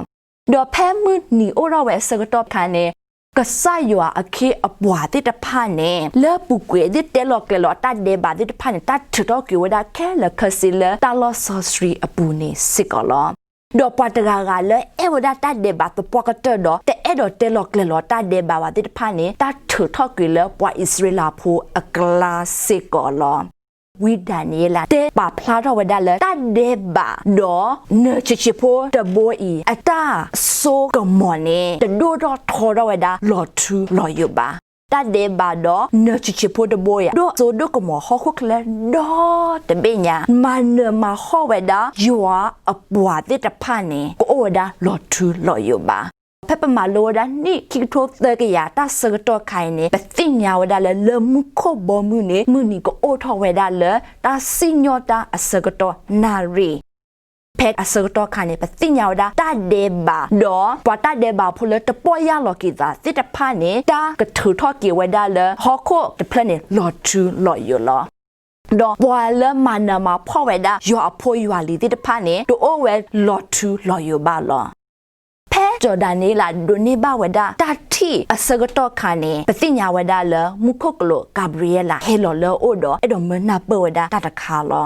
ဒီးဖဲမုၢ်နံၤအိၣ်ထီၣ်ဝဲအဆၢကတီၢ်အခါန့ၣ် ကစၢ်ယွၤအခ့အပှၤသ့ၣ်တဖၣ်န့ၣ် လၢပူၤကွံာ်သ့ၣ်တဲလီၤကျဲၤလီၤတၢ်ဒဲးဘးသ့ၣ်တဖၣ်န့ၣ် တၢ်ထုးထီၣ်ကွံာ်ဝဲဒၣ်ခဲလၢာ်ခဲဆ့လၢတၢ်လီၢ်စီဆှံအပူၤန့ၣ်စ့ၢ်ကီးလီၤ. ဒီးပှၤတဂၤဂၤလၢအဲၣ်ဝဲဒၣ်တၢ်ဒဲးဘးသပှၢ်ကတၢၢ်ဒီး တအဲၣ်ဒိးတဲလီၤကျဲၤလီၤတၢ်ဒဲးဘးဘၣ်သ့ၣ်တဖၣ်န့ၣ် တၢ်ထုးထီၣ်ကွံာ်လၢပှၤအံၣ်စရ့လးဖိအကျါစ့ၢ်ကီးလီၤ. ဝံဒၤနံးယ့လးတဲပာ်ဖျါထီၣ်ဝဲဒၣ်လၢ တၢ်ဒဲးဘးဒီးနၢၤဆံးဆံးဖိတဘိအံၤ အတၢ်စိကမီၤန့ၣ် တဒိၣ်ထီၣ်ထီထီၣ်ဝဲဒၣ်လီၤထူလီၤယိာ်ဘၣ်. တၢ်ဒဲးဘးဒီးနၢၤဆံးဆံးဖိတဘိအံၤ ဒိၣ်စိဒိၣ်ကမီၤဟီၣ်ခိၣ်ချၢဒီတဘ့ၣ်ညါ မၤနၢၤမၤဟီၣ်ဝဲဒၣ် ယွၤအပှၤသ့ၣ်တဖၣ်န့ၣ် ကအိၣ်ဝဲဒၣ်လီၤထူလီၤယိာ်ဘၣ်. ဖဲပမၤလိဝဲဒၣ်နံၣ်ခံကထိသၢကယၤတၢ်ဆၢကတီၢ်ခါအံၤန့ၣ် ပသ့ၣ်ညါဝဲဒၣ်လၢ လၢမူခိၣ်ဘီမုၢ်န့ၣ် မုၢ်နံၤကအိၣ်ထီၣ်ဝဲဒၣ်လၢ တၢ်စံၣ်ညီၣ်တၢ်အဆၢကတီၢ်နၣ်ရံၣ်. ဖဲအဆၢကတီၢ်ခါန့ၣ် ပသ့ၣ်ညါဝဲဒၣ်တၢ်ဒဲးဘး ဒီးပှၤတၢ်ဒဲးဘးဖိလၢတပီၢ်ယၢ်လီၤက့ၤသးသ့ၣ်တဖၣ်န့ၣ် တၢ်ကထုးထီၣ်က့ၤဝဲဒၣ်လၢ ဟီၣ်ခိၣ်တဖျၢၣ်န့ၣ် လီၤထူလီၤယိာ်လီၤ. ဒီးပှၤလၢမၤနၢၤမၤဖှီၣ်ဝဲဒၣ် ယွၤအဖိယွၤလံၤသ့ၣ်တဖၣ်န့ၣ် တအိၣ်ဝဲလီၤထူလီၤယိာ်ဘၣ်လီၤ. ဖဲစီၤဒၤနံးယ့လးဒိးန့ၢ်ဘၣ်ဝဲဒၣ် တၢ်ထံၣ်အဆၢကတီၢ်ခါန့ၣ် ပသ့ၣ်ညါဝဲဒၣ်လၢ မူခိၣ်ကလူးကၤဘြံၤအ့လး ဟဲလီၤလၢအအိၣ်ဒီး အဲၣ်ဒိးမၢနၢ်ပၢၢ်ဝဲဒၣ်တၢ်တခါလီၤ.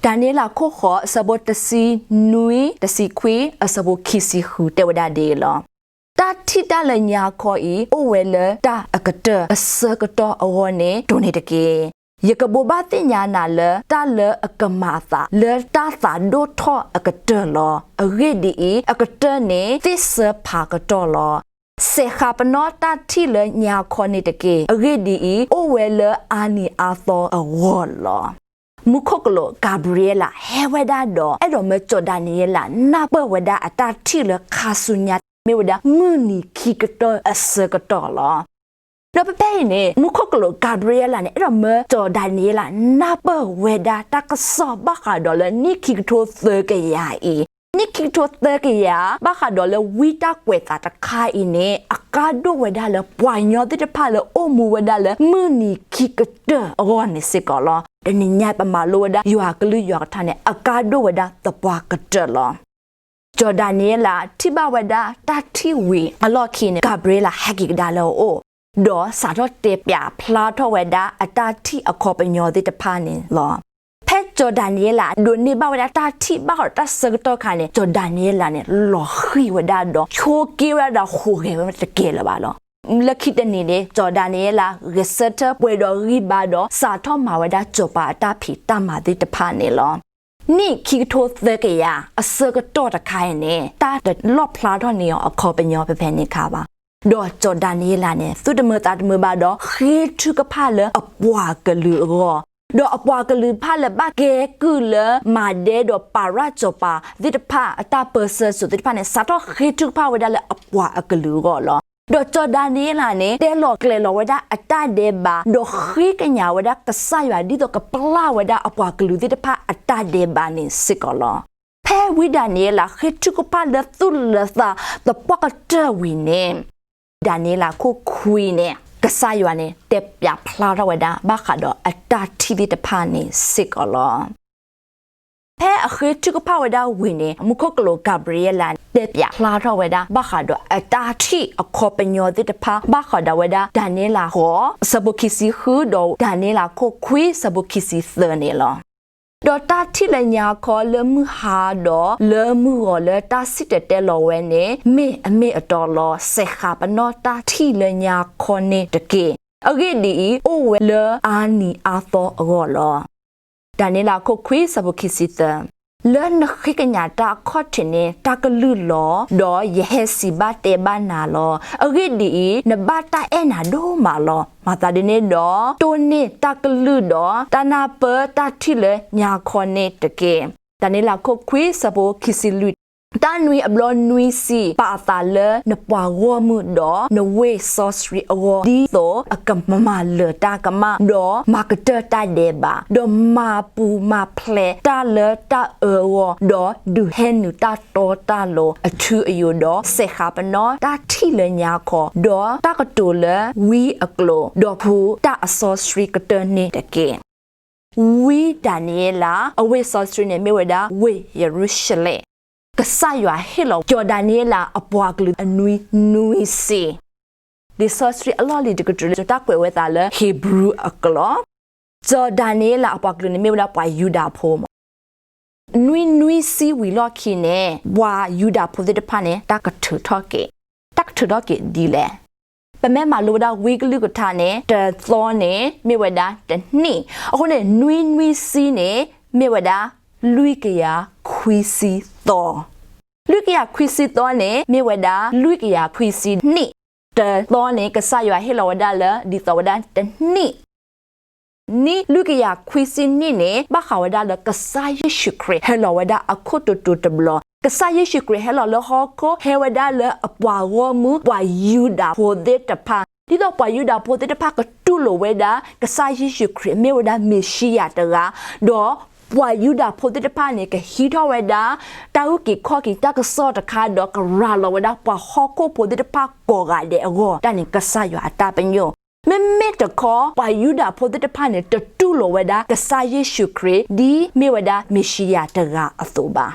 ဒၤနံးယ့လးခိၣ်ဃိး အဆၢဖိတဆံနွံ တဆံခွံ အဆၢဖိခံဆံဃု တဲဝဲဒၣ်ဒ်အံၤလီၤ. တၢ်ထံၣ်တၢ်လၢညါခီအံၤ အိၣ်ဝဲလၢတၢ်အကတၢၢ် အဆၢကတီၢ်အဂီၢ်န့ၣ် တိၢ်န့ၢ်တက့ၢ်. ယကဘိးဘၣ်သ့ၣ်ညါနၤလၢတၢ်လၢအကမၤအသး လၢတၢ်သးဒိၣ်ထီၣ်အကတၢၢ်လီၤ. အဂ့ၢ်ဒ်အံၤ, အကတၢၢ်န့ၣ်သ့ၣ်စၢဖးကတီၢ်လီၤ. စဲးဃာ်ပနီၣ်တၢ်ထံၣ်လၢညါခီန့ၣ်တက့ၢ်. အဂ့ၢ်ဒ်အံၤ, အိၣ်ဝဲလၢအါနံၤအါသီအဂီၢ်လီၤ. မူခိၣ်ကလူးကၤဘြံၤအ့လး ဟဲဝဲဒၣ်ဒီး အဲၣ်ဒိးမၢစီၤဒၤနံးယ့လး နၢ်ပၢၢ်ဝဲဒၣ်အတၢ်ထံၣ်လၢခါဆူညါ မ့ၢ်ဝဲဒၣ်မုၢ်နံၤခံကတၢၢ်အဆၢကတီၢ်လီၤ. ဒီးဖဲဖဲအံၤန့ၣ် မူခိၣ်ကလူးကၤဘြံၤအ့လးန့ၣ် အဲၣ်ဒိးမၢစီၤဒၤနံးယ့လး နၢ်ပၢၢ်ဝဲဒၣ်တၢ်ကစီၣ်ဘၣ်ဃးဒီးလၢနံၣ်ခံကထိသၢကယၤအံၤ, နံၣ်ခံကထိသၢကယၤ ဘၣ်ဃးဒီးလၢဝံတၢ်ကွဲးသးတခါအံၤန့ၣ် အကါဒိၣ်ဝဲဒၣ်လၢပှၤကညီသ့ၣ်တဖၣ်လၢအိၣ်မူဝဲဒၣ်လၢမုၢ်နံၤခံကတၢၢ်အဂီၢ်န့ၣ်စ့ၢ်ကီးလီၤ. တနံၤညါပမၤလိဝဲဒၣ်ယွၤကလုၢ်ယွၤကထါန့ၣ် အကါဒိၣ်ဝဲဒၣ်သပှၢ်ကတၢၢ်လီၤ. စီၤဒၤနံးယ့လးထံၣ်ဘၣ်ဝဲဒၣ်တၢ်ထံၣ်ဝံၤအလီၢ်ခံန့ၣ် ကၤဘြံၤအ့လးဟဲက့ၤကဒါလၢအအိၣ်, ဒီးစးထီၣ်တဲဖျါဖျါထီၣ်ဝဲဒၣ်အတၢ်ထံၣ်အခီပညီသ့ၣ်တဖၣ်န့ၣ်လီၤ. ဖဲစီၤဒၤနံးယ့လးဒိးန့ၢ်ဘၣ်ဝဲဒၣ်တၢ်ထံၣ်ဘၣ်ဃးဒီးတၢ်ဆၢကတီၢ်အခါန့ၣ် စီၤဒၤနံးယ့လးန့ၣ် လီၤဃံၤဝဲဒၣ်ဒီး ဆိးက့ဝဲဒၣ်ဒီးဟူးဂဲၤဝဲတကဲလၢၤဘၣ်လီၤ. လၢခံတနံၤန့ၣ် စီၤဒၤနံးယ့လး ဂဲၤဆၢထၢၣ်ပှဲၤဒီးဂံၢ်ဘါဒီး စးထီၣ်မၤဝဲဒၣ်စီၤပၤအတၢ်ဖံးတၢ်မၤသ့ၣ်တဖၣ်န့ၣ်လီၤ. နံၣ်ခံကထိသၢကယၤအဆၢကတီၢ်တခါအံၤန့ၣ် တၢ်တလီၣ်ဖျါထီၣ်န့ၢ်အီၤအခီပညီဖဲဖဲန့ၣ်အခါဘၣ်. ဒီးစီၤဒၤနံးယ့လးန့ၣ် သူၣ်တမုာ်သးတမုာ်ဘၣ်ဒီး ဃ့ထုကဖၣ်လၢအပှၤကလုာ်အဂီၢ်, ဒီးအပှၤကလုာ်တဖၣ်လၢဘၣ်ကဲကုၢ်လၢမၤဒဲဒီးပၤရၣ်စီၤပၤသ့ၣ်တဖၣ် အတၢ်ပၢဆှၢစိၤသ့ၣ်တဖၣ်န့ၣ် စးထီၣ်ဃ့ထုကဖၣ်ဝဲဒၣ်လၢအပှၤအကလုာ်အဂီၢ်လီၤ. ဒီးစီၤဒၤနံးယ့လးန့ၣ် တဲလီၤကျဲၤလီၤဝဲဒၣ်အတၢ်ဒဲးဘး ဒီးဃ့ကညးဝဲဒၣ်ကစၢ်ယွၤ ဒ်သိးကပျၢ်ဝဲဒၣ်အပှၤကလုာ်သ့ၣ်တဖၣ်အတၢ်ဒဲးဘးန့ၣ်စ့ၢ်ကီးလီၤ. ဖဲဝံဒၤနံးယ့လးဃ့ထုကဖၣ်လၢသူၣ်လၢသးသပှၢ်ကတၢၢ်ဝံၤန့ၣ် ဒၤနံးယ့လးခိၣ်ခွံန့ၣ် ကစၢ်ယွၤန့ၣ် တဲပၠးဖျါထီၣ်ဝဲဒၣ် ဘၣ်ဃးဒီးအတၢ်ထံၣ်သ့ၣ်တဖၣ်န့ၣ်စ့ၢ်ကီးလီၤ. ဖဲအဃ့ထုကဖၣ်ဝဲဒၣ်ဝံၤန့ၣ် မူခိၣ်ကလူးကၤဘြံၤအ့လး တဲပၠးဖျါထီၣ်ဝဲဒၣ် ဘၣ်ဃးဒီးအတၢ်ထံၣ်အခီပညီသ့ၣ်တဖၣ် ဘၣ်ဃးဒီးဝဲဒၣ် ဒၤနံးယ့လးဃိး ဆၢဖိခံဆံဃု ဒီးဒၤနံးယ့လးခိၣ်ခွံ ဆၢဖိခံဆံသၢန့ၣ်လီၤ. ဒီးတၢ်ထံၣ်လၢညါခီလၢမုၢ်ဟါဒီး လၢမုၢ်ဂီၤလၢတၢ်စံၣ်တဲၤတဲလီၤဝဲန့ၣ် မ့ၢ်အမ့ၢ်အတီလီၤ. စဲးဃာ်ပနီၣ်တၢ်ထံၣ်လၢညါခီန့ၣ်တက့ၢ်. အဂ့ၢ်ဒ်အံၤ, အိၣ်ဝဲလၢအါနံၤအါသီအဂီၢ်လီၤ. ဒၤနံးယ့လးခိၣ်ခွံ ဆၢဖိခံဆံသၢ လၢနဃ့ကညးတၢ်အခီၣ်ထံးန့ၣ် တၢ်ကလုၢ်လီၤ, ဒီးယဟဲစံးဘၣ်တဲဘၣ်နၤလီၤ. အဂ့ၢ်ဒ်အံၤ, နဘၣ်တၢ်အဲၣ်နၤဒိၣ်မးလီၤ. မၤသးဒ်န့ၣ်ဒီး တိၢ်န့ၢ်တၢ်ကလုၢ်ဒီး တၢ်နၢ်ပၢၢ်တၢ်ထံၣ်လၢညါခီန့ၣ်တက့ၢ်. ဒၤနံးယ့လးခိၣ်ခွံ ဆၢဖိခံဆံလွံၢ် တၢ်နွံအဘျီနွံဆံ ပာ်အသးလၢနပှၤဂီၢ်မုၢ်ဒီးနဝ့ၢ်စီဆှံအဂီၢ် ဒ်သိးအကမၤလၢၤတၢ်ကမၣ် ဒီးမၤကတၢၢ်တၢ်ဒဲးဘး, ဒီးမၤပူၤမၤဖျဲးတၢ်လၢတၢ်အၢအဂီၢ်, ဒီးဒုးဟဲနုာ်တၢ်တီတၢ်လိၤအထူအယိာ်, ဒီးစဲးဃာ်ပနီၣ်တၢ်ထံၣ်လၢညါခီ, ဒီးတၢ်ကတိၤလၢဝံအကျိာ်, ဒီးဖှူတၢ်အစီဆှံကတၢၢ်န့ၣ်တက့ၢ်. ဝံဒၤနံးယ့လး အဝ့ၢ်စီဆှံန့ၣ် မ့ၢ်ဝဲဒၣ်ဝ့ၢ်ယရူၤၡလ့ၣ်. ကစၢ်ယွၤဟ့ၣ်လီၤစီၤဒၤနံးယ့လးအပှၤကလုာ်အနွံနွံဆံ လံာ်စီဆှံအလီၢ်လံၤတကတြူၢ်လၢတၢ်ကွဲးဝဲသးလၢ Hebrew အကျိာ်, စီၤဒၤနံးယ့လးအပှၤကလုာ်န့ၣ် မ့ၢ်ဝဲဒၣ်ပှၤယူဒၤဖိမး. နွံနွံဆံဝံၤလီၢ်ခံန့ၣ် ပှၤယူဒၤဖိသ့ၣ်တဖၣ်န့ၣ် တၢ်ကထုးထီၣ်က့ၤ, တၢ်ကထုးထီၣ်က့ၤဒ်လဲၣ်. ပမ့ၢ်မၤလိဝဲဒၣ်ဝံကလုၢ်ကထါန့ၣ် တသီန့ၣ် မ့ၢ်ဝဲဒၣ်တနံၣ်, အဃိန့ၣ် နွံနွံဆံန့ၣ် မ့ၢ်ဝဲဒၣ် လွံၢ်ကယၤခွံဆံသီ, လွံၢ်ကယၤခွံဆံသီန့ၣ် မ့ၢ်ဝဲဒၣ် လွံၢ်ကယၤခွံဆံနံၣ်, တသီန့ၣ် ကစၢ်ယွၤဟ့ၣ်လီၤဝဲဒၣ်လၢ ဒ်သိးဝဲဒၣ်တနံၣ် နံၣ်လွံၢ်ကယၤခွံဆံနံၣ်န့ၣ် ဘၣ်ဃးဝဲဒၣ်လၢကစၢ်ယ့ၣ်ၡူးခရံာ် ဟဲလီၤဝဲဒၣ်အခိၣ်တိၤတိၤတဘျီ, ကစၢ်ယ့ၣ်ၡူးခရံာ်ဟဲလီၤလၢဟီၣ်ခိၣ် ဟဲဝဲဒၣ်လၢအပှၤဂီၢ်မုၢ် ပှၤယူဒၤဖိသ့ၣ်တဖၣ်, ဒ်သိးပှၤယူဒၤဖိသ့ၣ်တဖၣ်ကတူၢ်လိာ်ဝဲဒၣ် ကစၢ်ယ့ၣ်ၡူးခရံာ်မ့ၢ်ဝဲဒၣ်မ့ၤၡံယၤတဂၤ, ဒီးပှၤယူဒၤဖိသ့ၣ်တဖၣ်န့ၣ် ကဟံးထီၣ်ဝဲဒၣ် တၢ်အုၣ်က့ၤခီၣ်က့ၤတၢ်ကစီၣ်တခါ ဒီးကရၤလီၤဝဲဒၣ်ပှၤဟီၣ်ခိၣ်ဖိသ့ၣ်တဖၣ်ကိးဂၤဒဲးအဂီၢ်, တၢ်န့ၣ်ကစၢ်ယွၤအတၢ်ပညိၣ်. မ့မ့ၢ်တခီ ပှၤယူဒၤဖိသ့ၣ်တဖၣ်န့ၣ် တတူၢ်လိာ်ဝဲဒၣ်ကစၢ်ယ့ၣ်ၡူးခရံာ် ဒ်မ့ၢ်ဝဲဒၣ်မ့ၤၡံယၤတဂၤအသိးဘၣ်.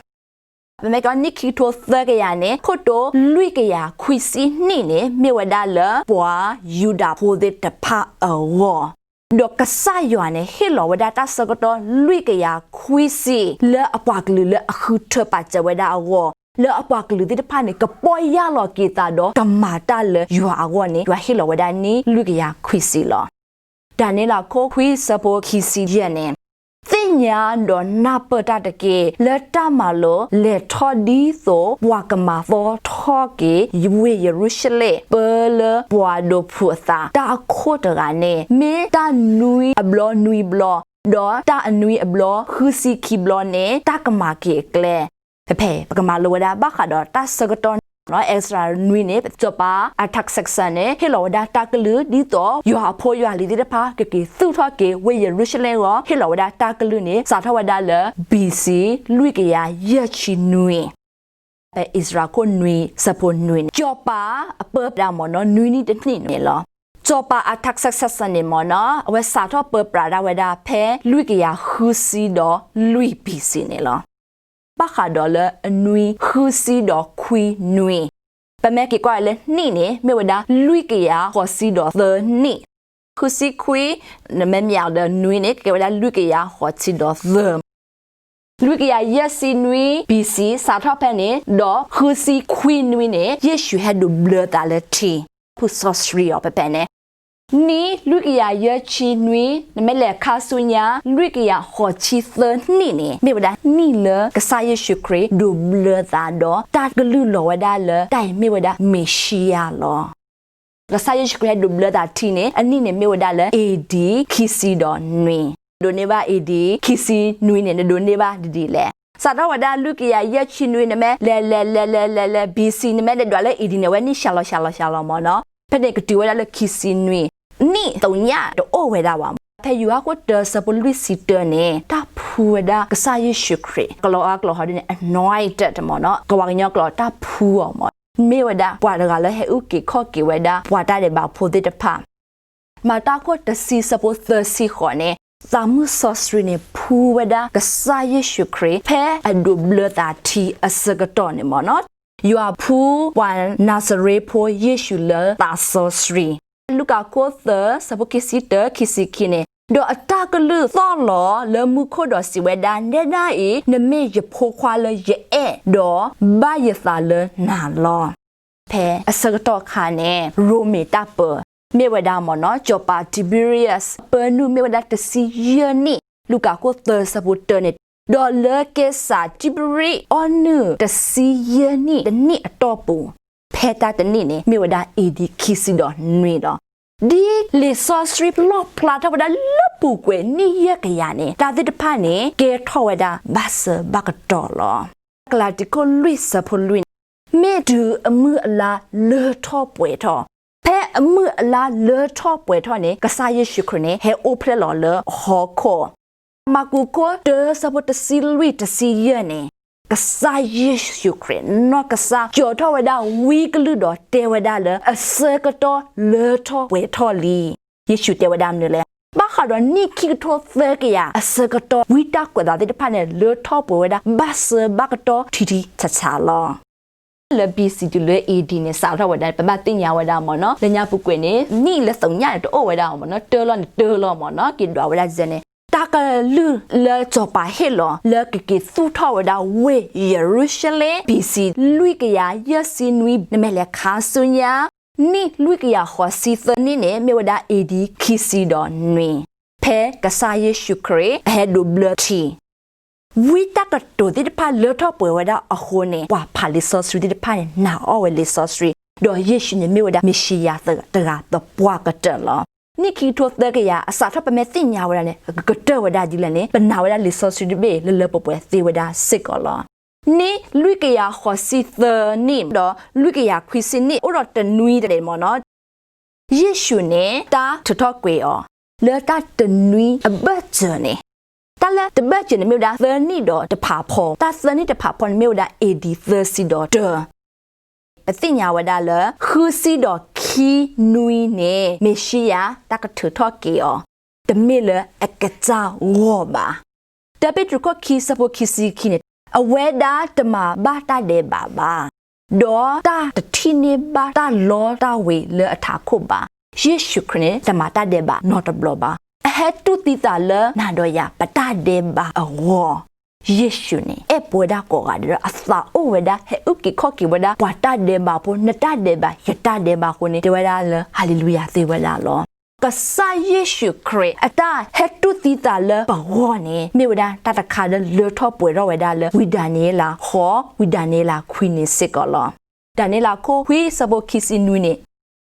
ပမ့ၢ်ကနံၣ်ခံကထိသၢကယၤန့ၣ် ခိၣ်တိၤလွံၢ်ကယၤခွံဆံနံၣ်န့ၣ် မ့ၢ်ဝဲဒၣ်လၢပှၤယူဒၤဖိသ့ၣ်တဖၣ်အဂီၢ်, ဒီးကစၢ်ယွၤန့ၣ် ဟ့ၣ်လီၤဝဲဒၣ်တၢ်ဆၢကတီၢ်လွံၢ်ကယၤခွံဆံ လၢအပှၤကလုာ်လၢအဃုထၢပာ်စၢၤဝဲဒၣ်အဂီၢ်, လၢအပှၤကလုာ်သ့ၣ်တဖၣ်န့ၣ် ကပီၢ်ယၢ်လီၤက့ၤသးဒီးကမၤတၢ်လၢယွၤအဂီၢ်န့ၣ် ယွၤဟ့ၣ်လီၤဝဲဒၣ်နံၣ်လွံၢ်ကယၤခွံဆံလီၤ. ဒၤနံးယ့လးခိၣ်ခွံဆၢဖိခံဆံယဲၢ်န့ၣ်, သ့ၣ်ညါဒီးနၢ်ပၢၢ်တၢ်တက့ၢ်. လၢတၢ်မၤလိလဲၤထီၣ်ဒ်သိးပှၤကမၤသီထီၣ်က့ၤဝ့ၢ်ယရူၤၡလ့ၣ် ပၢလၢပှၤဒိးဖုးအသး တၢ်အခိၣ်တဂၤန့ၣ် မ့ၢ်တၢ်နွံအဘျီနွံဘျီ, ဒီးတၢ်အနွံအဘျီဃုဆံခံဘျီန့ၣ် တၢ်ကမၤက့ၤအကျဲ ဖဲဖဲ ပကမၤလိဝဲဒၣ်ဘၣ်ဃးဒီးတၢ်ဆၢကတီၢ်န့ၣ်လီၤ. အဲ့စရၤနွံန့ၣ် စီၤပၤအၤထၢးစဲးစဲးန့ၣ် ဟ့ၣ်လီၤဝဲဒၣ်တၢ်ကလုၢ် ဒ်သိးယွၤအဖိယွၤလံၤသ့ၣ်တဖၣ် ကက့ၤသူၣ်ထီၣ်က့ၤဝ့ၢ်ယရူၤၡလ့ၣ်အဂီၢ် ဟ့ၣ်လီၤဝဲဒၣ်တၢ်ကလုၢ်န့ၣ် စးထီၣ်ဝဲဒၣ်လၢ ဘီၣ်စံၣ် လွံၢ်ကယၤယဲၢ်ဆံနွံ, ဖဲအံၣ်စရၤခိၣ်နွံဆၢဖိနွံန့ၣ် စီၤပၤအပၢပြးမ့ၢ်နီၤ နွံနံၣ်တနံၣ်န့ၣ်လီၤ. စီၤပၤအၤထၢးစဲးစဲးန့ၣ်မ့ၢ်နီၤ အဝဲစးထီၣ်ပၢပြးဒၣ်ဝဲဒၣ်ဖဲလွံၢ်ကယၤဃုဆံဒီးလွံၢ် ဘီၣ်စံၣ်န့ၣ်လီၤ. ဘၣ်ဃးဒီးလၢအနွံဃုဆံဒီးခွံနွံ, ပမ့ၢ်က့ၤကွၢ်လၢနံၣ်န့ၣ် မ့ၢ်ဝဲဒၣ်လွံၢ်ကယၤဃိးဆံဒီးသၢနံၣ်, ဃုဆံခွံ နမ့ၢ်မ့ၢ်အီၤဒီးနွံန့ၣ် ကကဲဝဲဒၣ်လွံၢ်ကယၤဃိးဆံဒီးသၢ, လွံၢ်ကယၤယဲၢ်ဆံနွံ ဘီၣ်စံၣ် စးထီၣ်ဖဲန့ၣ် ဒီးဃုဆံခွံနွံန့ၣ် ယ့ၣ်ၡူးဟဲဒိးဘျၢသးလၢထံ, ဖုစီဆှံအီၤဖဲဖဲန့ၣ် နံၣ်လွံၢ်ကယၤယဲၢ်ဆံနွံ နမ့ၢ်လဲၤခါဆူညါ လွံၢ်ကယၤဃိးဆံသၢနံၣ်န့ၣ် မ့ၢ်ဝဲဒၣ်နံၣ်လၢကစၢ်ယ့ၣ်ၡူးခရံာ်ဒိးဘျၢသးဒီး တၢ်ကလုၢ်လီၤဝဲဒၣ်လၢတၢ်အံၤမ့ၢ်ဝဲဒၣ်မ့ၤၡံယၤလီၤ. ကစၢ်ယ့ၣ်ၡူးခရံာ်ဟဲဒိးဘျၢသးထံန့ၣ် အနံၣ်န့ၣ်မ့ၢ်ဝဲဒၣ်လၢ AD ခံဆံဒီးနွံ, ဒိးန့ၢ်ဘၣ် AD ခံဆံနွံန့ၣ် နဒိးန့ၢ်ဘၣ်ဒ်လဲၣ်. စးထီၣ်ဝဲဒၣ်လွံၢ်ကယၤယဲၢ်ဆံနွံ နမ့ၢ်လဲၤလဲၤလဲၤလဲၤလဲၤလဲၤ ဘီၣ်စံၣ် နမ့ၢ်လဲၤဒွးလၢ AD န့ၣ် အဝဲနံၣ်ဆှးလီၤဆှးလီၤဆှးလီၤမ့ၢ်နီၤ, ဖဲန့ၣ်ကတုၤဝဲဒၣ်လၢခံဆံနွံ, နံၣ်သ့ၣ်ညါတအိၣ်ဝဲဒၣ်ဘၣ်. ဖဲယိၤဟၣ်ခိၣ်တၢဆၢဖိလွံၢ်ဆံတၢန့ၣ် တၢ်ဖှူဝဲဒၣ်ကစၢ်ယ့ၣ်ၡူးခရံာ် ကလီၤအါကလီၤဟီဒ်န့ၣ် anointed မ့ၢ်နီၤ, ကဝၤကညီကျိာ်တၢ်ဖှူအီၤမ့ၢ်, မ့ၢ်ဝဲဒၣ်ပှၤတဂၤလၢဟဲအုၣ်က့ၤခီၣ်က့ၤဝဲဒၣ်ပှၤတၢ်ဒဲးဘးဖိသ့ၣ်တဖၣ် မၤတၢ်ခိၣ်တဆံဆၢဖိသၢဆံဃိးန့ၣ်, သးမုၣ်စီဆှံန့ၣ် ဖှူဝဲဒၣ်ကစၢ်ယ့ၣ်ၡူးခရံာ် ဖဲအဒိးဘျၢသးထံအဆၢကတီၢ်န့ၣ်မ့ၢ်နီၤ, ယွၤဖှူပှၤနၤစရ့ဖိယ့ၣ်ၡူးလၢသးစီဆှံ, လူၤကၣ်ခိၣ်သၢဆၢဖိခံဆံတၢ ခံဆံခံန့ၣ်, ဒီးအတၢ်ကလုၢ်သီၣ်လီၤလၢမူခိၣ်ဒီးစံးဝဲဒၣ်, နဲဒၣ်အံၤ နမ့ၢ်ယဖိခွါလၢယအဲၣ်, ဒီးဘၣ်ယသးလၢနၤလီၤ. ဖဲအဆၢကတီၢ်ခါန့ၣ် ရိမ့ၤတၢ်ပၢ မ့ၢ်ဝဲဒၣ်မ့ၢ်နီၤ စီၤပၤ Tiberius ပၢနုာ်မ့ၢ်ဝဲဒၣ်တဆံယဲၢ်နံၣ်, လူၤကၣ်ခိၣ်သၢဆၢဖိတၢန့ၣ်, ဒီးလၢကဲစးတံဘရံးအီၣ်နုာ်တဆံယဲၢ်နံၣ်တနံၣ်အတီၢ်ပူၤ, ဖဲတၢ်တနံၣ်န့ၣ် မ့ၢ်ဝဲဒၣ် AD ခံဆံဒီးနွံလီၤ. ဒ်လံာ်စီဆှံလီၣ်ဖျါထီၣ်ဝဲဒၣ်လၢပူၤကွံာ်နံၣ်ယဲၢ်ကယၤန့ၣ် တၢ်သ့ၣ်တဖၣ်န့ၣ် ကဲထီၣ်ဝဲဒၣ်ဘၣ်ဆၢဘၣ်ကတီၢ်လီၤ. ကလၤတံခိၣ်လွံၢ်ဆၢဖိလွံၢ်န့ၣ်, မ့ၢ်တုၤအမုၢ်အလါလၢထီၣ်ပှဲၤထီၣ်, ဖဲအမုၢ်အလါလၢထီၣ်ပှဲၤထီၣ်န့ၣ် ကစၢ်ယ့ၣ်ၡူးခရံာ်န့ၣ် ဟဲအိၣ်ဖျဲၣ်လီၤလၢအဟီၣ်ခိၣ် မၢ်ကူးခိၣ်တၢဆၢဖိတဆံလွံၢ်တဆံယဲၢ်န့ၣ်, ကစၢ်ယ့ၣ်ၡူးခရံာ် နီၢ်ကစၢ် စိာ်ထီၣ်ဝဲဒၣ်ဝံကလုၢ်ဒီးတဲဝဲဒၣ်လၢ အဆၢကတီၢ်လၢထီၣ်ပှဲၤထီၣ်လံ. ယ့ၣ်ၡူးတဲဝဲဒၣ်မနုၤလဲၣ်. ဘၣ်ဃးဒီးနံၣ်ခံကထိသၢကယၤအဆၢကတီၢ် ဝံတၢ်ကွဲးသးသ့ၣ်တဖၣ်န့ၣ် လၢထီၣ်ပှဲၤဝဲဒၣ် ဘၣ်ဆၢဘၣ်ကတီၢ်ထံထံဆးဆးလီၤ. လၢ ဘီၣ်စံၣ် တုၤလၢ အ့ၣ်ဒံၣ်န့ၣ် စးထီၣ်ဝဲဒၣ် ပဘၣ်သ့ၣ်ညါဝဲဒၣ်မ့ၢ်နီၤ, လၢညါပူၤကွံာ်န့ၣ် နံၣ်လၢသ့ၣ်ညါန့ၣ် တအိၣ်ဝဲဒၣ်မ့ၢ်နီၤ, တၢလီၤန့ၣ်တၢလီၤမ့ၢ်နီၤ, က့ၤဒွးဝဲဒၣ်န့ၣ် တၢ်ကလုၢ်လၢစီၤပၤဟ့ၣ်လီၤ လၢကက့ၤသူၣ်ထီၣ်ဝဲဒၣ်ဝ့ၢ်ယရူၤၡလ့ၣ် ဘီၣ်စံၣ် လွံၢ်ကယၤယဲၢ်ဆံနွံ နမ့ၢ်လဲၤခါဆူညါ နံၣ်လွံၢ်ကယၤဃိးဆံသၢနံၣ်န့ၣ် မ့ၢ်ဝဲဒၣ် အ့ၣ်ဒံၣ် ခံဆံဒီးနွံ, ဖဲကစၢ်ယ့ၣ်ၡူးခရံာ် အဟဲဒိးဘျၢထံ ဝံတၢ်ကတိၤသ့ၣ်တဖၣ်လၢထီၣ်ပှဲၤဝဲဒၣ်အဃိန့ၣ် ပှၤဖးလံာ်စီဆှံသ့ၣ်တဖၣ်န့ၣ် နာ်အီၣ်ဝဲလံာ်စီဆှံ, ဒီးယ့ၣ်ၡူးန့ၣ်မ့ၢ်ဝဲဒၣ်မ့ၣ်ၡံယၤသၢဂၤတဂၤသပှၢ်ကတၢၢ်လီၤ. နံၣ်ခံကထိသၢကယၤ အစးထီၣ်ပမ့ၢ်သ့ၣ်ညါဝဲဒၣ်န့ၣ် ကကတၢၢ်ဝဲဒၣ်ဒ်လဲၣ်န့ၣ် ပနာ်ဝဲဒၣ်လံာ်စီဆှံတဘ့ၣ်လၢလၢပှဲၤပှဲၤသ့ဝဲဒၣ်စ့ၢ်ကီးလီၤ. နံၣ်လွံၢ်ကယၤဃိးဆံသၢနံၣ် ဒီးလွံၢ်ကယၤခွံဆံနံၣ် အိၣ်ဒီးတနွံတနံၣ်မ့ၢ်နီၤ ယ့ၣ်ၡူးန့ၣ် တၢ်ထုးထီၣ်ကွံာ်အီၤ လၢတၢ်တနွံအဘၢၣ်စၢၤန့ၣ်, တၢ်လၢတဘၢၣ်စၢၤန့ၣ် မ့ၢ်ဝဲဒၣ်သၢနံၣ်ဒီးတဖးဖီ, တၢ်သၢနံၣ်တဖးဖီန့ၣ် မ့ၢ်ဝဲဒၣ် အ့ၣ်ဒံၣ် သၢဆံဒီးတၢ, ပသ့ၣ်ညါဝဲဒၣ်လၢ ဃုဆံဒီးခံနွံန့ၣ် မ့ၣ်ၡံယၤ တၢ်ကထုးထီၣ်က့ၤအီၤ တမ့ၢ်လၢအကစၢ်ဂီၢ်ဘၣ်. တၢပ့းတရူးခိၣ်ခံ ဆၢဖိခံဆံခံန့ၣ်, အဝဲဒၣ်တမၤဘၣ်တၢ်ဒဲးဘးဘၣ်, ဒီးတၢ်တထံၣ်န့ၢ်ဘၣ်တၢ်လီတၢ်ဝ့ၤလၢအထးခိၣ်ဘၣ်. ယ့ၣ်ၡူးခရံာ်န့ၣ် တမၤတၢ်ဒဲးဘးနီတဘျီဘၣ်. အဟဲတူၢ်သံသးလၢနၤဒီးယၤ ပတၢ်ဒဲးဘးအဂီၢ်. ယ့ၣ်ၡူးန့ၣ် အဲၣ်ပဝဲဒၣ်ကိးဂၤဒဲးဒီး အသးအိၣ်ဝဲဒၣ် ဟဲအုၣ်က့ၤခီၣ်က့ၤဝဲဒၣ် ပှၤတၢ်ဒဲးဘးဖိ, နတၢ်ဒဲးဘး ယတၢ်ဒဲးဘးအဃိန့ၣ် တဲဝဲဒၣ်လၢ ဟၤလ့လူယၤ သ့ဝဲဒၣ်လီၤ. ကစၢ်ယ့ၣ်ၡူးခရံာ်အတၢ်ဟဲတူၢ်သံသးလၢပဂီၢ်န့ၣ် မ့ၢ်ဝဲဒၣ်တၢ်တခါလၢလၢထီၣ်ပှဲၤထီၣ်ဝဲဒၣ်လၢ ဝံဒၤနံးယ့လးဃိး, ဝံဒၤနံးယ့လးခွံန့ၣ်စ့ၢ်ကီးလီၤ. ဒၤနံးယ့လးခိၣ်ခွံဆၢဖိခံဆံနွံန့ၣ်,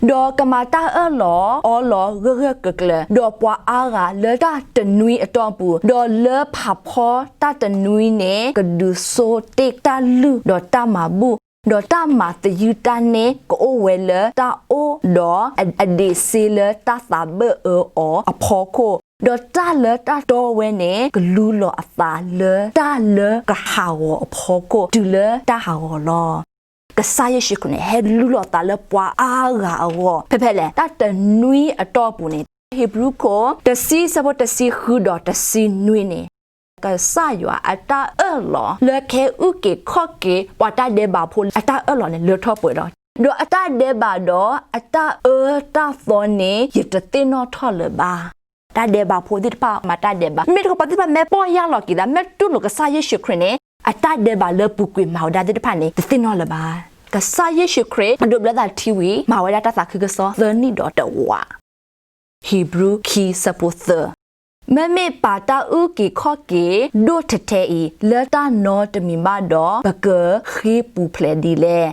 ဒီးကမၤတၢ်အၢၣ်လီၤအီလီၤဂၢၢ်ဂၢၢ်ကျၢၤကျၢၤ, ဒီးပှၤအါဂၤလၢတၢ်တနွံအတီၢ်ပူၤ, ဒီးလၢဖးဖီတၢ်တနွံန့ၣ် ကဒုးဆိတ့ၢ်တၢ်လုၢ်ဒီးတၢ်မၤဘူၣ်, ဒီးတၢ်မၤသယုၢ်တၢ်န့ၣ် ကအိၣ်ဝဲလၢတၢ်အိၣ်ဒီးအဒံးစ့လၢတၢ်သးဘၢၣ်အၢအီၤအဖီခိၣ်, ဒီးတၢ်လၢတၢ်တီဝဲန့ၣ် ကလူလီၤအသးလၢတၢ်လၢကဟးဂီၤအဖီခိၣ် တုၤလၢတၢ်ဟးဂီၤလီၤ. ကစၢ်ယ့ၣ်ၡူးခရံာ်န့ၣ် ဟဲလူလီၤသးလၢပှၤအါဂၤအဂီၢ် ဖဲဖဲလဲၣ်, တၢ်တနွံအတီၢ်ပူၤန့ၣ်, ဟ့းဘြူၤခိၣ်တဆံဆၢဖိတဆံဃုဒီးတဆံနွံန့ၣ်, ကစၢ်ယွၤအတၢ်အၢၣ်လီၤလၢကဟဲအုၣ်က့ၤခီၣ်က့ၤပှၤတၢ်ဒဲးဘးဖိအတၢ်အၢၣ်လီၤန့ၣ် လၢထီၣ်ပှဲၤဒီး, ဒီးအတၢ်ဒဲးဘးဒီးအတၢ်အၢတၢ်သီန့ၣ် ယတသ့ၣ်နီၣ်ထီၣ်လၢၤဘၣ်. တၢ်ဒဲးဘးဖိသ့ၣ်တဖၣ်မၤတၢ်ဒဲးဘး, မ့ၢ်တခီပှၤသ့ၣ်တဖၣ်မ့ၢ်ပီၢ်ယၢ်လီၤက့ၤသး မ့ၢ်တူၢ်လိာ်ကစၢ်ယ့ၣ်ၡူးခရံာ်န့ၣ် အတၢ်ဒဲးဘးလၢပူၤကွံာ်မၤဝဲဒၣ်သ့ၣ်တဖၣ်န့ၣ် တသ့ၣ်နီၣ်လၢၤဘၣ်. ကစၢ်ယ့ၣ်ၡူးခရံာ် အဒိးဘျၢသးထံဝံၤ မၤဝဲဒၣ်တၢ်သးခုကစီၣ်သၢနံၣ်ဒီးတဝး ဟ့းဘြူၤခံဆၢဖိသၢ, မ့မ့ၢ်ပာ်တၢ်အုၣ်က့ၤခီၣ်က့ၤဒိၣ်ထဲထဲအံၤ လၢတၢ်နီတမံၤဘၣ်ဒီး ပကဃ့ပူၤဖျဲးဒ်လဲၣ်.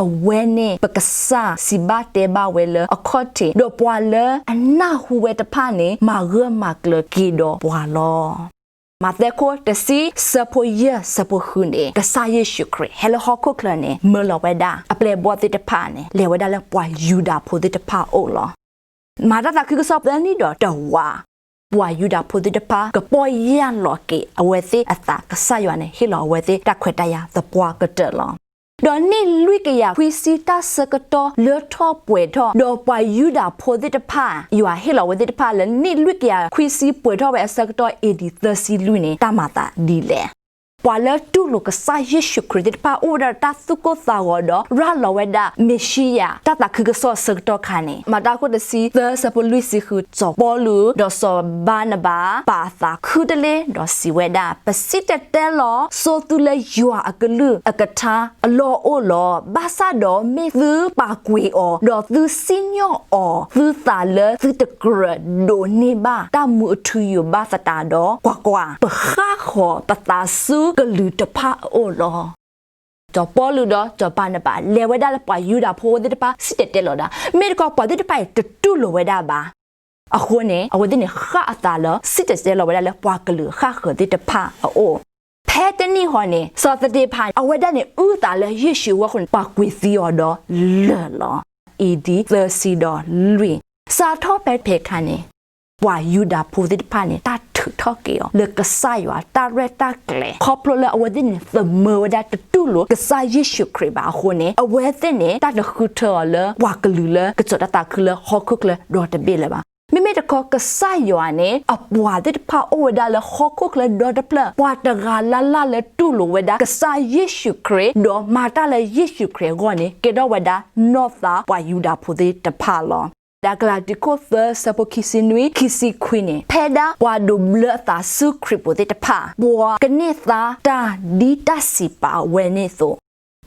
အဝဲန့ၣ်ပကစၢ်စံးဘၣ်တဲဘၣ်ဝဲလၢအခီၣ်ထံး, ဒီးပှၤလၢအနၢ်ဟူဝဲတဖၣ်န့ၣ် မၤဂၢၢ်မၤကျၢၤက့ၤဒီးပှၤလီၤ. မးသဲခိၣ်တဆံဆၢဖိယဲၢ်ဆၢဖိဃုန့ၣ်, ကစၢ်ယ့ၣ်ၡူးခရံာ်ဟဲလၢဟီၣ်ခိၣ်ချၢန့ၣ် မၢလီၤဝဲဒၣ်အပျဲၢ်အဘီၣ်သ့ၣ်တဖၣ်န့ၣ် လဲၤဝဲဒၣ်လၢပှၤယူဒၤဖိသ့ၣ်တဖၣ်အအိၣ်လီၤ. မၤတၢ်သးခုကစီၣ်သၢနံၣ်ဒီးတဝး, ပှၤယူဒၤဖိသ့ၣ်တဖၣ် ကပီၢ်ယၢ်လီၤက့ၤအဝဲသ့ၣ်အသး, ကစၢ်ယွၤန့ၣ် ဟ့ၣ်လီၤအဝဲသ့ၣ်တၢ်ခွဲးတၢ်ယာ်သပှၢ်ကတၢၢ်လီၤ. ဒီးနံၣ်လွံၢ်ကယၤခွံဆံတၢ်ဆၢကတီၢ်လၢထီၣ်ပှဲၤထီၣ်, ဒီးပှၤယူဒၤဖိသ့ၣ်တဖၣ် ယွၤဟ့ၣ်လီၤအဝဲသ့ၣ်တဖၣ်လၢနံၣ်လွံၢ်ကယၤခွံဆံပှဲၤထီၣ်ဝဲအဆၢကတီၢ် A D သၢဆံလွံၢ်န့ၣ် တၢ်မၤသးဒ်လဲၣ်. ပှၤလၢတူၢ်လိာ်ကစၢ်ယ့ၣ်ၡူးခရံာ်သ့ၣ်တဖၣ် အိၣ်ဝဲဒၣ်ဒီးတၢ်သူၣ်ကိၢ်သးဂီၤဒီး ရၤလီၤဝဲဒၣ်မ့ၤၡံယၤတၢ်သးခုကစီၣ်အဆၢကတီၢ်ခါန့ၣ်, မၤတၢ်ခိၣ်တဆံသၢဆၢဖိလွံၢ်ဆံဃု, စီၤပီလူးဒီးစီၤဘၤနဘၤ ပာ်အသးခုတလ့ဒီးစံးဝဲဒၣ်, ပစံၣ်တဲၤတဲလီၤဆိသုလၢယွၤအကလုၢ်အကထါအလီၢ်အိၣ်လီၤ. ဘၣ်ဆၣ်ဒီးမ့ၢ်သုပာ်ကွံာ်အီၤ, ဒီးသုစံၣ်ညီၣ်အီၤ, သုသးလၢသုတကြၢးဒိးန့ၢ်ဘၣ်တၢ်မူအထူအယိာ်ဘၣ်သတးဒီး, ကွၢ်ကွၢ်, ပဃၣ်ဃီၤပသးဆူကလုာ်တဖၣ်အအိၣ်လီၤ. စီၤပီလူးဒီးစီၤဘၤနဘၤ လဲၤဝဲဒၣ်လၢပှၤယူဒၤဖိသ့ၣ်တဖၣ် စံၣ်တဲၤတဲလီၤဒၣ်, မ့ၢ်တခီပှၤသ့ၣ်တဖၣ်အံၤတတူၢ်လိာ်ဝဲဒၣ်ဘၣ်. အဃိန့ၣ် အဝဲသ့ၣ်န့ၣ် ဃၣ်အသးလၢ စံၣ်တဲၤတဲလီၤဝဲဒၣ်လၢပှၤကလုာ်အဃၣ်ဃၢၤသ့ၣ်တဖၣ်အအိၣ်. ဖဲတနံၣ်ဃီန့ၣ် စီၤသတ့းဖး အဝဲဒၣ်န့ၣ် အုၣ်သးလၢယ့ၣ်ၡူးအဂီၢ်အဃိန့ၣ် ပှၤကွံာ်သံအီၤဒီးလၢာ်လီၤ. A D သၢဆံဒီးလွံၢ်, စးထီၣ်ဖဲဖဲခါန့ၣ် ပှၤယူဒၤဖိသ့ၣ်တဖၣ်န့ၣ် တၢ်ထုးထီၣ်က့ၤအီၤလၢကစၢ်ယွၤတၢ်ရဲၣ်တၢ်ကျဲၤ, ခီဖျိလၢအဝဲသ့ၣ်န့ၣ် သမၢဝဲဒၣ်တတူၢ်လိာ်ကစၢ်ယ့ၣ်ၡူးခရံာ်ဘၣ်အဃိန့ၣ် အဝဲသ့ၣ်န့ၣ် တၢ်တဃုထၢအီၤလၢပှၤကလုာ်လၢကစိာ်တၢ်သးခုလၢဟီၣ်ခိၣ်ချၢဒီတဘ့ၣ်လၢၤဘၣ်. မ့မ့ၢ်တခီ ကစၢ်ယွၤန့ၣ် အပှၤသ့ၣ်တဖၣ်အိၣ်ဝဲဒၣ်လၢဟီၣ်ခိၣ်ချၢဒီတဖျၢၣ် ပှၤတဂၤလၢ်လၢ်လၢတူၢ်လိာ်ဝဲဒၣ်ကစၢ်ယ့ၣ်ၡူးခရံာ် ဒီးမၤတၢ်လၢယ့ၣ်ၡူးခရံာ်အဂီၢ်န့ၣ် ကဲထီၣ်ဝဲဒၣ်နီၢ်သးပှၤယူဒၤဖိသ့ၣ်တဖၣ်လီၤ. ဒီးကလၤတံခိၣ်သၢဆၢဖိခံဆံနွံ ခံဆံခွံန့ၣ် ဖဲဒၣ်ပှၤဒိးဘျၢအသးဆူခရံာ်ဖိသ့ၣ်တဖၣ် ပှၤကန့ၢ်သါတၢ်ဒ်တၢ်စံးပာ်ဝဲန့ၣ်အသိး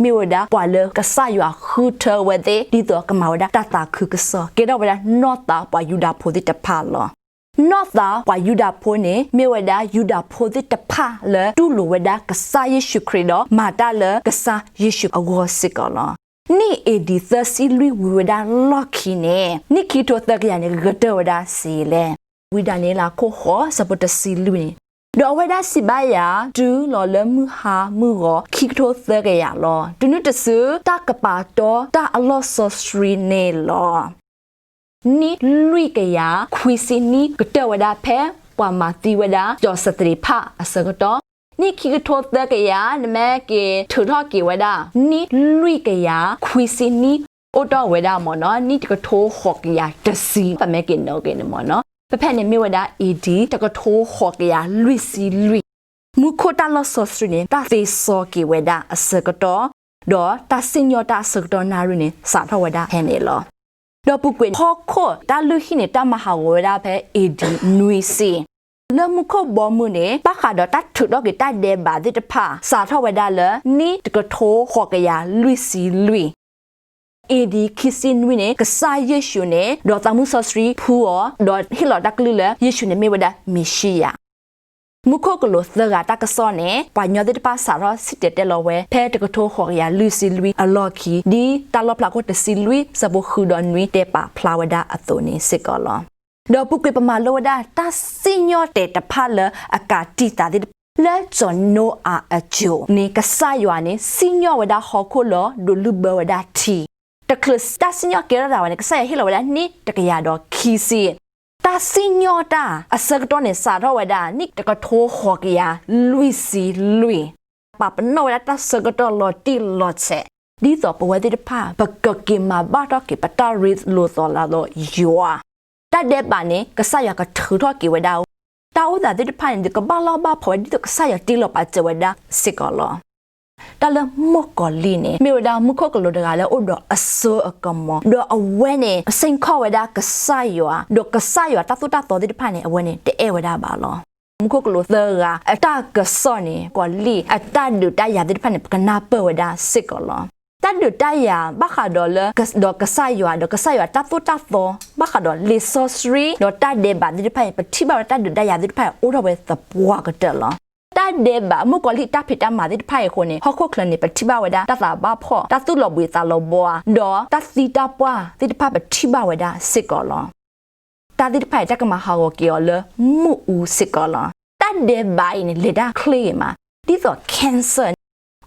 မ့ၢ်ဝဲဒၣ်ပှၤလၢကစၢ်ယွၤဃုထၢဝဲသ့ၣ် ဒ်သိးကမၤဝဲဒၣ်တၢ်သးခုကစီၣ် ကဲထီၣ်ဝဲဒၣ်နီၢ်သးပှၤယူဒၤဖိသ့ၣ်တဖၣ်လီၤ. နီၢ်သးပှၤယူဒၤဖိန့ၣ် မ့ၢ်ဝဲဒၣ်ယူဒၤဖိသ့ၣ်တဖၣ်လၢတူၢ်လိာ်ဝဲဒၣ်ကစၢ်ယ့ၣ်ၡူးခရံာ်ဒီး မၤတၢ်လၢကစၢ်ယ့ၣ်ၡူးအဂီၢ်စ့ၢ်ကီးလီၤ. နံၣ် A D သၢဆံလွံၢ်ဝံၤဝဲဒၣ်လီၢ်ခံန့ၣ် နံၣ်ခံကထိသၢကယၤန့ၣ် ဂဲၤတၢၢ်ဝဲဒၣ်စ့လဲၣ်. ဝံဒၤနံးယ့လးခိၣ်ဃိးဆၢဖိတဆံလွံၢ်န့ၣ်, ဒီးအဝဲဒၣ်စံးဘၣ်ယၤ, တုၤလီၤလၢမုၢ်ဟါမုၢ်ဂီၤ ခံကထိသၢကယၤလီၤ. တုၤနုၤတစု တၢ်ကပာ်တီတၢ်အလီၢ်စီဆှံန့ၣ်လီၤ. နံၣ်လွံၢ်ကယၤခွံဆံနံၣ် ကတၢၢ်ဝဲဒၣ်ဖဲ ပှၤမၤသံဝဲဒၣ် စီၤစတ့းဖၣ်အဆၢကတီၢ်, နံၣ်ခံကထိသၢကယၤ နမ့ၢ်က့ၤထုးထီၣ်က့ၤဝဲဒၣ် နံၣ်လွံၢ်ကယၤခွံဆံနံၣ် အိၣ်တီၢ်ဝဲဒၣ်မ့ၢ်နီၤ နံၣ်တကထိဃိးကယၤတဆံ ပမ့ၢ်က့ၤနီၣ်က့ၤန့ၣ်မ့ၢ်နီၤ ဖဲဖဲန့ၣ်မ့ၢ်ဝဲဒၣ် A D တကထိဃိးကယၤလွံၢ်ဆံလွံၢ်, မူခိၣ်တၢ်လီၢ်စီဆှံန့ၣ် တၢ်သ့စီက့ၤဝဲဒၣ်အဆၢကတီၢ်, ဒီးတၢ်စံၣ်ညီၣ်တၢ်အဆၢကတီၢ်နၣ်ရံၣ်န့ၣ် စးထီၣ်ဝဲဒၣ်ဖဲန့ၣ်လီၤ. ဒီးပူၤကွံာ်ဟီၣ်ခိၣ်တၢ်လုၢ်ဟံၣ်န့ၣ် တၢ်မၤဟးဂီၤဝဲဒၣ်ဖဲ A D နွံဆံ, လၢမူခိၣ်ဘီမုၢ်န့ၣ် ဘၣ်ဃးဒီးတၢ်ထုးထီၣ်က့ၤတၢ်ဒဲးဘးသ့ၣ်တဖၣ် စးထီၣ်ဝဲဒၣ်လၢ နံၣ်တကထိဃိးကယၤလွံၢ်ဆံလွံၢ် A D ခံဆံနွံန့ၣ် ကစၢ်ယ့ၣ်ၡူးန့ၣ် ဒီးသးမုၢ်စီဆှံဖှူအီၤ ဒီးဟ့ၣ်လီၤတၢ်ကလုၢ်လၢ ယ့ၣ်ၡူးန့ၣ်မ့ၢ်ဝဲဒၣ်မ့ၤၡံယၤ. မူခိၣ်ကလူးသၢဂၤတၢ်ကစီၣ်န့ၣ် ပှၤကညီသ့ၣ်တဖၣ်စးထီၣ်စံၣ်တဲၤတဲလီၤဝဲ ဖဲတကထိဃိးကယၤလွံၢ်ဆံလွံၢ်အလီၢ်ခံ ဒ်တၢ်လီၣ်ဖျါခိၣ်တဆံလွံၢ်ဆၢဖိဃုဒီးနွံတဲပာ်ဖျါဝဲဒၣ်အသိးန့ၣ်စ့ၢ်ကီးလီၤ. ဒီးပူၤကွံာ်ပမၤလိဝဲဒၣ် တၢ်စံၣ်ညီၣ်တဲာ်တဖၣ်လၢအကးတံာ်သးသ့ၣ်တဖၣ် လၢစီၤနိအၤအစိၤန့ၣ် ကစၢ်ယွၤန့ၣ် စံၣ်ညီၣ်ဝဲဒၣ်ဟီၣ်ခိၣ်လီၤ ဒိးလုၢ်ဘၢဝဲဒၣ်ထံ. တချုးတၢ်စံၣ်ညီၣ်ကဲထီၣ်သးဝဲန့ၣ် ကစၢ်ယွၤဟ့ၣ်လီၤဝဲဒၣ်နံၣ်တကယၤဒီးခံဆံ တၢ်စံၣ်ညီၣ်တၢ်အဆၢကတီၢ်န့ၣ် စးထီၣ်ဝဲဒၣ် နံၣ်တကထိဃိးကယၤလွံၢ်ဆံလွံၢ်, ပာ်ပနီၣ်ဝဲဒၣ်တၢ်ဆၢကတီၢ်လီၤတံၢ်လီၤဆဲး, ဒ်သိးပဝဲသ့ၣ်တဖၣ် ပကက့ၤမၤဘၣ်ထီၣ်က့ၤ ပတၢ်ရ့လိာ်သီးလၢယွၤ. တၢ်ဒဲးဘးန့ၣ် ကစၢ်ယွၤကထုးထီၣ်က့ၤဝဲဒၣ်, တၢ်အိၣ်သးသ့ၣ်တဖၣ်န့ၣ် ကဘၣ်လီၢ်ဘၣ်ဖီးဝဲ ဒ်သိးကစၢ်ယွၤတ့လီၤပာ်စၢၤဝဲဒၣ်စ့ၢ်ကီးလီၤ. တၢ်လၢမုၣ်ကီၤလံၢ်န့ၣ် မ့ၢ်ဝဲဒၣ်မူခိၣ်ကလူးတဂၤလၢအိၣ်ဒီးအစိအကမီၤ, ဒီးအဝဲန့ၣ် စ့ၢ်ကီးဝဲဒၣ်ကစၢ်ယွၤ, ဒီးကစၢ်ယွၤတၢ်သိၣ်တၢ်သီသ့ၣ်တဖၣ်န့ၣ် အဝဲန့ၣ် တအဲၣ်ဝဲဒၣ်ဘၣ်လီၤ. မူခိၣ်ကလူးသၢဂၤအတၢ်ကစီၣ်န့ၣ် ကီၤလံၢ်အတၢ်ဒုးတၢ်ယၤသ့ၣ်တဖၣ်န့ၣ် ပကနၢ်ပၢၢ်ဝဲဒၣ်စ့ၢ်ကီးလီၤ. တၢ်ဒုးတၢ်ယၤဘၣ်ဃးဒီးလၢ ဒီးကစၢ်ယွၤ ဒီးကစၢ်ယွၤတၢ်သိၣ်တၢ်သီ, ဘၣ်ဃးဒီးလံာ်စီဆှံ ဒီးတၢ်ဒဲးဘးသ့ၣ်တဖၣ်အံၤ ပထံၣ်ဘၣ်ဝဲတၢ်ဒုးတၢ်ယၤသ့ၣ်တဖၣ်အံၤ အိၣ်ထီၣ်ဝဲသပှၢ်ကတၢၢ်လီၤ. တၢ်ဒဲးဘး မုၣ်ကီၤလံၢ်တၢ်ဖံးတၢ်မၤသ့ၣ်တဖၣ်အံၤအဃိန့ၣ် ဟီၣ်ခိၣ်ချၢန့ၣ် ပထံၣ်ဘၣ်ဝဲဒၣ် တၢ်သးဘၣ်ဖှီၣ်, တၢ်သူၣ်လီၤဘှံးသးလီၤဘှါ, ဒီးတၢ်သံတၢ်ပှၢ်သ့ၣ်တဖၣ် ပထံၣ်ဘၣ်ဝဲဒၣ်စ့ၢ်ကီးလီၤ. တၢ်သ့ၣ်တဖၣ်အံၤ တၢ်ကမၤဟးဂီၤက့ၤအီၤလၢမုၢ်အူစ့ၢ်ကီးလီၤ. တၢ်ဒဲးဘးအံၤန့ၣ် လဲၤတၢ်ချ့ဂ့ၤမး, ဒ်သိး cancer,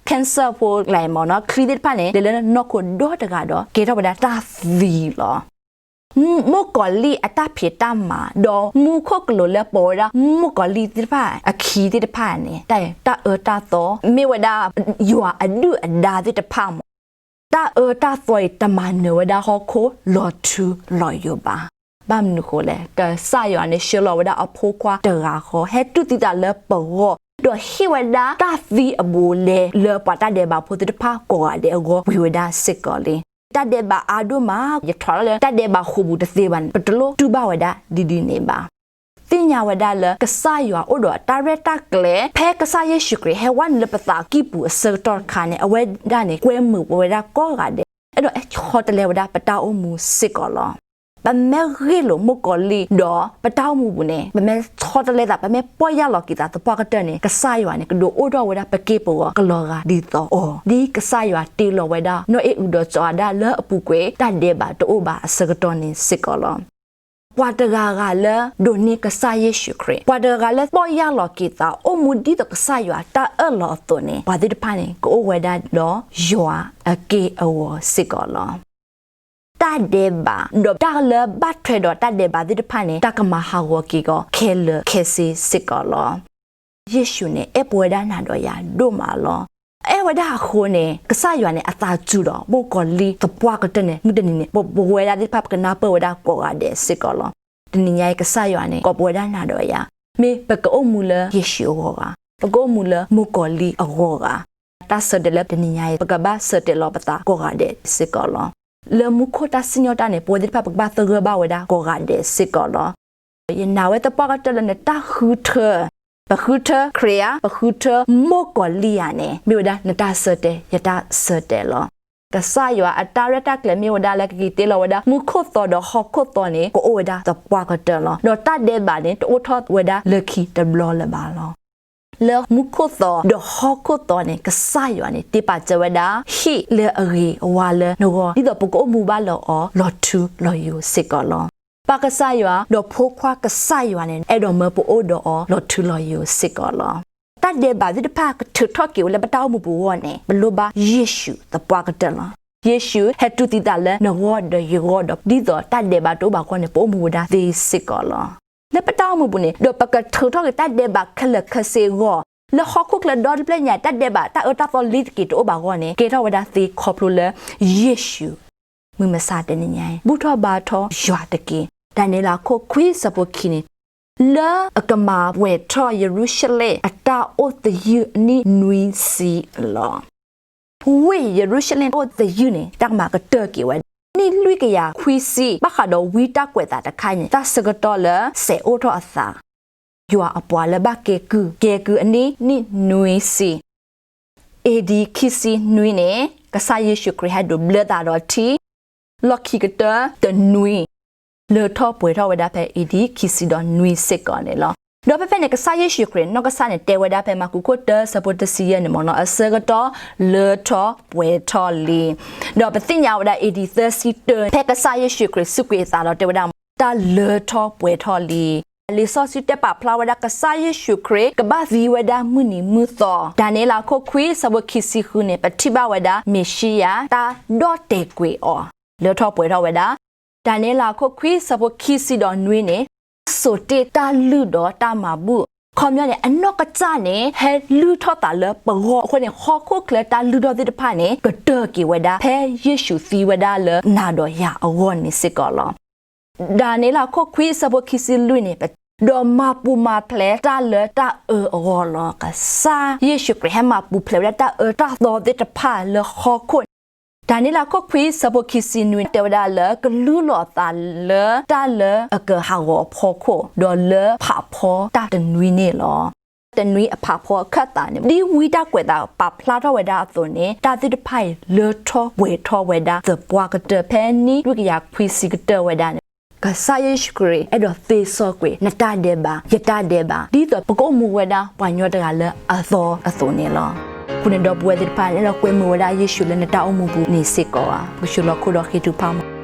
cancer ဖိလၢမ့ၢ်နီၤ ချံသ့ၣ်တဖၣ်န့ၣ် လဲၤလၢနီၢ်ခိဒီတဂၤဒီး ကဲထီၣ်ဝဲဒၣ်တၢ်သံလီၤ. မုၣ်ကီၤလံၢ်အတၢ်ဖံးတၢ်မၤ ဒီးမူခိၣ်ကလူးလၢပိာ်ဝဲဒၣ် မုၣ်ကီၤလံၢ်သ့ၣ်တဖၣ်အခံသ့ၣ်တဖၣ်န့ၣ် တၢ်အၢတၢ်သီ မ့ၢ်ဝဲဒၣ် ယွၤအဒုၣ်အဒါသ့ၣ်တဖၣ်မး. တၢ်အၢတၢ်သီအံၤ တမၤနၢၤဝဲဒၣ်ဟီၣ်ခိၣ်လီၤထူလီၤယိာ်ဘၣ်. ဘၣ်မနုၤဃိလဲၣ်, ကစၢ်ယွၤန့ၣ် ဆှၢလီၤဝဲဒၣ်အဖိခွါတဂၤဃီ ဟဲတူၢ်သံသးလၢပဂီၢ်, ဒီးဟ့ၣ်ဝဲဒၣ်တၢ်သံအဘူးအလဲ လၢပှၤတၢ်ဒဲးဘးဖိသ့ၣ်တဖၣ်ကိးဂၤဒဲးအဂီၢ် ဝံၤဝဲဒၣ်စ့ၢ်ကီးလံ. တၢ်ဒဲးဘးအါဒိၣ်မး, ယထွဲလီၤလၢတၢ်ဒဲးဘးဃိာ်ပူၤတသ့ဘၣ်န့ၣ် ပတလိၣ်တူၢ်ဘၣ်ဝဲဒၣ်ဒ်ဒ်န့ၣ်ဘၣ်. သ့ၣ်ညါဝဲဒၣ်လၢ ကစၢ်ယွၤအိၣ်ဒီးအတၢ်ရဲၣ်တၢ်ကျဲၤ ဖဲကစၢ်ယ့ၣ်ၡူးခရံာ်ဟဲဝဲနုာ်လၢပသးကံၢ်ပူၤအဆၢကတီၢ်တခါန့ၣ် အဝဲဒၣ်န့ၣ် ကွဲမုာ်ဝဲဒၣ်ကိးဂၤဒဲး, အဲၣ်ဒိးဟဲဆီတလဲဝဲဒၣ်ပတၢ်အိၣ်မူစ့ၢ်ကီးလီၤ. ပမ့ၢ်ဂ့ၢ်လိာ်မုၣ်ကီၤလံၢ်ဒီးပတၢ်အိၣ်မူပူၤန့ၣ် ပမ့ၢ်ဆီတလဲသး ပမ့ၢ်ပီၢ်ယၢ်လီၤက့ၤသးသပှၢ်ကတၢၢ်န့ၣ် ကစၢ်ယွၤန့ၣ် ကဒုးအိၣ်ထီၣ်ဝဲဒၣ်ပက့ၢ်ပဂီၤကလီၤဂာ်ဒ်သိးအီၤ, ဒ်ကစၢ်ယွၤတ့လီၤဝဲဒၣ် နီၢ်အ့ၣ်အူဒီးစီၤအၤဒၣ်လၢအပူၤကွံာ် တၢ်ဒဲးဘးတအိၣ်ဘၣ်အဆၢကတီၢ်န့ၣ်စ့ၢ်ကီးလီၤ. ပှၤတဂၤဂၤလၢဒိးန့ၢ်ကစၢ်ယ့ၣ်ၡူးခရံာ်, ပှၤတဂၤဂၤလၢပီၢ်ယၢ်လီၤက့ၤသး အိၣ်မူဒ်သိးကစၢ်ယွၤတၢ်အၢၣ်လီၤအသိးန့ၣ် ပှၤသ့ၣ်တဖၣ်န့ၣ် ကအိၣ်ဝဲဒၣ်ဒီးယွၤအက့ၢ်အဂီၤစ့ၢ်ကီးလီၤ. တၢ်ဒဲးဘး ဒီးတၢ်လၢဘၣ်ထွဲဒီးတၢ်ဒဲးဘးသ့ၣ်တဖၣ်န့ၣ် တၢ်ကမၤဟးဂီၤက့ၤကီးခဲလၢာ်ခဲဆ့စ့ၢ်ကီးလီၤ. ယ့ၣ်ၡူးန့ၣ် အဲၣ်ပဝဲဒၣ်နၤဒီးယၤဒိၣ်မးလီၤ. အဲၣ်ဝဲဒၣ်အဃိန့ၣ် ကစၢ်ယွၤန့ၣ် အသးစူၤဒီးမုၣ်ကီၤလံၢ်သပှၢ်ကတၢၢ်န့ၣ် မုၢ်တနံၤန့ၣ် ပဝဲဒၣ်သ့ၣ်တဖၣ် ပကနၢ်ပၢၢ်ဝဲဒၣ်ကိးဂၤဒဲးစ့ၢ်ကီးလီၤ. တနံၤညါအံၤ ကစၢ်ယွၤန့ၣ် ကိးပဝဲဒၣ်နၤဒီးယၤ မ့ၢ်ပကအိၣ်မူလၢယ့ၣ်ၡူးအဂီၢ်ဧါ, ပကအိၣ်မူလၢမုၣ်ကီၤလံၢ်အဂီၢ်ဧါ. တၢ်ဆၢတဲာ်လၢတနံၤညါအံၤ ပကဘၣ်ဆၢတဲာ်လီၤပသးကိးဂၤဒဲးစ့ၢ်ကီးလီၤ. လၢမူခိၣ်တၢ်စံၣ်ညီၣ်တၢ်န့ၣ် ပဝဲသ့ၣ်တဖၣ် ပကဘၣ်သဂၢၢ်ဘၣ်ဝဲဒၣ်ကိးဂၤဒဲးစ့ၢ်ကီးလီၤ. ယနာ်ဝဲသပှၢ်ကတၢၢ်လၢနတၢ်ဃုထၢ, ပဃုထၢခရံာ်ဧါ, ပဃုထၢမုၣ်ကီၤလံၢ်ဧါန့ၣ် မ့ၢ်ဝဲဒၣ်နတၢ်ဆၢတဲာ် ယတၢ်ဆၢတဲာ်လီၤ. ကစၢ်ယွၤအတၢ်ရဲၣ်တၢ်ကျဲၤမ့ၢ်ဝဲဒၣ်လၢကက့ၤတ့လီၤဝဲဒၣ် မူခိၣ်သီဒီးဟီၣ်ခိၣ်သီန့ၣ် ကအိၣ်ဝဲဒၣ်သပှၢ်ကတၢၢ်လီၤ. ဒီးတၢ်ဒဲးဘးန့ၣ် တအိၣ်ထီၣ်ဝဲဒၣ်လၢခံတဘျီလၢၤဘၣ်လီၤ. လၢမူခိၣ်သီဒီးဟီၣ်ခိၣ်သီန့ၣ် ကစၢ်ယွၤန့ၣ် တ့ပာ်စၢၤဝဲဒၣ် ဟံၣ်လၢအဂ့ၤအဝါလၢနဂီၢ် ဒ်သိးပကအိၣ်မူဘၣ်လၢအီၤ လီၤထူလီၤယိာ်စ့ၢ်ကီးလီၤ. ပၢ်ကစၢ်ယွၤ ဒီးဖိခွါကစၢ်ယွၤန့ၣ် အဲၣ်ဒိးမၢပအိၣ်ဒီးအီၤ လီၤထူလီၤယိာ်စ့ၢ်ကီးလီၤ. တၢ်ဒဲးဘးသ့ၣ်တဖၣ်ကထုးထီၣ်က့ၤဝဲလၢပတၢ်အိၣ်မူပူၤအဂီၢ်န့ၣ် ပလိၣ်ဘၣ်ယ့ၣ်ၡူးသပှၢ်ကတၢၢ်လီၤ. ယ့ၣ်ၡူးဟဲတူၢ်သံသးလၢနဂီၢ်ဒီးယဂီၢ်ဒီး ဒ်သိးတၢ်ဒဲးဘးတအိၣ်ဘၣ်အဂီၢ်န့ၣ် ပအိၣ်မူဝဲဒၣ်သ့စ့ၢ်ကီးလီၤ. လၢပတၢ်အိၣ်မူပူၤန့ၣ် ဒီးပကထုးထီၣ်က့ၤတၢ်ဒဲးဘးခဲလၢာ်ခဲဆ့အဂီၢ်, လၢဟီၣ်ခိၣ်ချၢဒီတဖျၢၣ်ညါ တၢ်ဒဲးဘးတၢ်အၢတၢ်သီလ့ၤတက့ၤတအိၣ်ဘၣ်အဂီၢ်န့ၣ် ကဲထီၣ်ဝဲဒၣ်သ့ခီဖျိလၢယ့ၣ်ၡူး. မုၢ်မဆါတနံၤညါအံၤ ဘူၣ်ထီၣ်ဘါထီၣ်ယွၤတက့ၢ်. ဒၤနံးယ့လးခိၣ်ခွံဆၢဖိခံန့ၣ် လၢအကမၤဝဲၤထီၣ်ယရူၤၡလ့ၣ်အတၢ်အိၣ်သယုၢ်အနံၣ်နွံဆံလီၤ. ဝ့ၢ်ယရူၤၡလ့ၣ်အိၣ်သယုၢ်န့ၣ် တၢ်ကမၤကတၢၢ်က့ၤဝဲ နံၣ်လွံၢ်ကယၤခွံဆံ ဘၣ်ဃးဒီးဝံတၢ်ကွဲးသးတခါအံၤန့ၣ် တၢ်ဆၢကတီၢ်လၢစဲးအိၣ်ထီၣ်အသး ယွၤအပှၤလၢဘၣ်ကဲကုၢ် ကဲကုၢ်အနံၣ် နံၣ်နွံဆံ A D ခံဆံနွံန့ၣ် ကစၢ်ယ့ၣ်ၡူးခရံာ်ဟဲဒိးဘျၢသးဒီးထံ လီၢ်ခံကတၢၢ်တနွံ လၢထီၣ်ပှဲၤထီၣ်ဝဲဒၣ်ဖဲ A D ခံဆံဒီးနွံစ့ၢ်ကီးန့ၣ်လီၤ. ဒီးဖဲဖဲန့ၣ် ကစၢ်ယ့ၣ်ၡူးခရံာ် နီၢ်ကစၢ်န့ၣ် တဲဝဲဒၣ်ဖဲမၢ်ကူးခိၣ်တၢ ဆၢဖိတဆံယဲၢ်န့ၣ်မ့ၢ်နီၤ, အဆၢကတီၢ်လၢထီၣ်ပှဲၤထီၣ်လံ. ဒီးပသ့ၣ်ညါဝဲဒၣ် A D သၢဆံတၢ ဖဲကစၢ်ယ့ၣ်ၡူးခရံာ်စူးကွံာ်အသးဒီးတဲဝဲဒၣ် တၢ်လၢထီၣ်ပှဲၤထီၣ်လံ. လံာ်စီဆှံတဲပာ်ဖျါဝဲဒၣ် ကစၢ်ယ့ၣ်ၡူးခရံာ် ကဘၣ်သံဝဲဒၣ်မုၢ်နံၤမုၢ်သီ. ဒၤနံးယ့လးခိၣ်ခွံ ဆၢဖိခံဆံဃုန့ၣ် ပထံၣ်ဘၣ်ဝဲဒၣ် မ့ၤၡံယၤ တၢ်ဒီၣ်တဲာ်ကွံာ်အီၤ လၢထီၣ်ပှဲၤထီၣ်ဝဲဒၣ်. ဒၤနံးယ့လးခိၣ်ခွံ ဆၢဖိခံဆံဒီးနွံန့ၣ် စိာ်တ့ၢ်တၢ်လုၢ်ဒီးတၢ်မၤဘူၣ်. ခီပညီန့ၣ် အနီၢ်ကစၢ်န့ၣ် ဟဲလုၢ်ထီၣ်သးလၢပဂီၢ်အဃိန့ၣ် ဟီၣ်ခိၣ်ချၢတၢ်လုၢ်ထီၣ်သ့ၣ်တဖၣ်န့ၣ် ကတၢၢ်က့ၤဝဲဒၣ် ဖဲယ့ၣ်ၡူးသံဝဲဒၣ်လၢနၤဒီးယၤအဂီၢ်န့ၣ်စ့ၢ်ကီးလီၤ. ဒၤနံးယ့လးခိၣ်ခွံ ဆၢဖိခံဆံလွံၢ်န့ၣ် ဒီးမၤပူၤမၤဖျဲးတၢ်လၢတၢ်အၢအဂီၢ်လီၤ. ကစၢ်ယ့ၣ်ၡူးခရံာ်ဟဲမၤပူၤဖျဲးဝဲဒၣ်တၢ်အၢတၢ်သီသ့ၣ်တဖၣ်လၢဟီၣ်ခိၣ်. ဒၤနံးယ့လးခိၣ်ခွံ ဆၢဖိခံဆံနွံ တဲဝဲဒၣ်လၢ ကလုၢ်လီၤသးလၢတၢ်လၢအကဟးဂီၤအဖီခိၣ် ဒီးလၢဖးဖီတၢ်တနွံန့ၣ်လီၤ. တနွံအဖးဖီအခၢၣ်သးန့ၣ် ဒ်ဝံတၢ်ကွဲးသးပာ်ဖျါထီၣ်ဝဲဒၣ်အသိးန့ၣ် တၢ်သ့ၣ်တဖၣ်အံၤလၢထီၣ်ပှဲၤထီၣ်ဝဲဒၣ် သပှၢ်ကတၢၢ် ဖဲနံၣ်လွံၢ်ကယၤခွံဆံကတၢၢ်ဝဲဒၣ်န့ၣ် ကစၢ်ယ့ၣ်ၡူးခရံာ် အဲၣ်ဒိးသ့စီကွံာ် နတၢ်ဒဲးဘး ယတၢ်ဒဲးဘး ဒ်သိးပကအိၣ်မူဝဲဒၣ်ပှၤကညီတဂၤလၢအသီအသိးန့ၣ်လီၤ. အဃိန့ၣ် ဒီပုၢ်ဝဲၢ်သ့ၣ်တဖၣ် အဲၣ်ဒိးကွဲမုာ်ဝဲဒၣ်ယ့ၣ်ၡူးလၢနတၢ်အိၣ်မူပူၤန့ၣ်စ့ၢ်ကီးဧါ. ပကစၢ်လီၤခိၣ်ဒီးဃ့ထုကဖၣ်မး.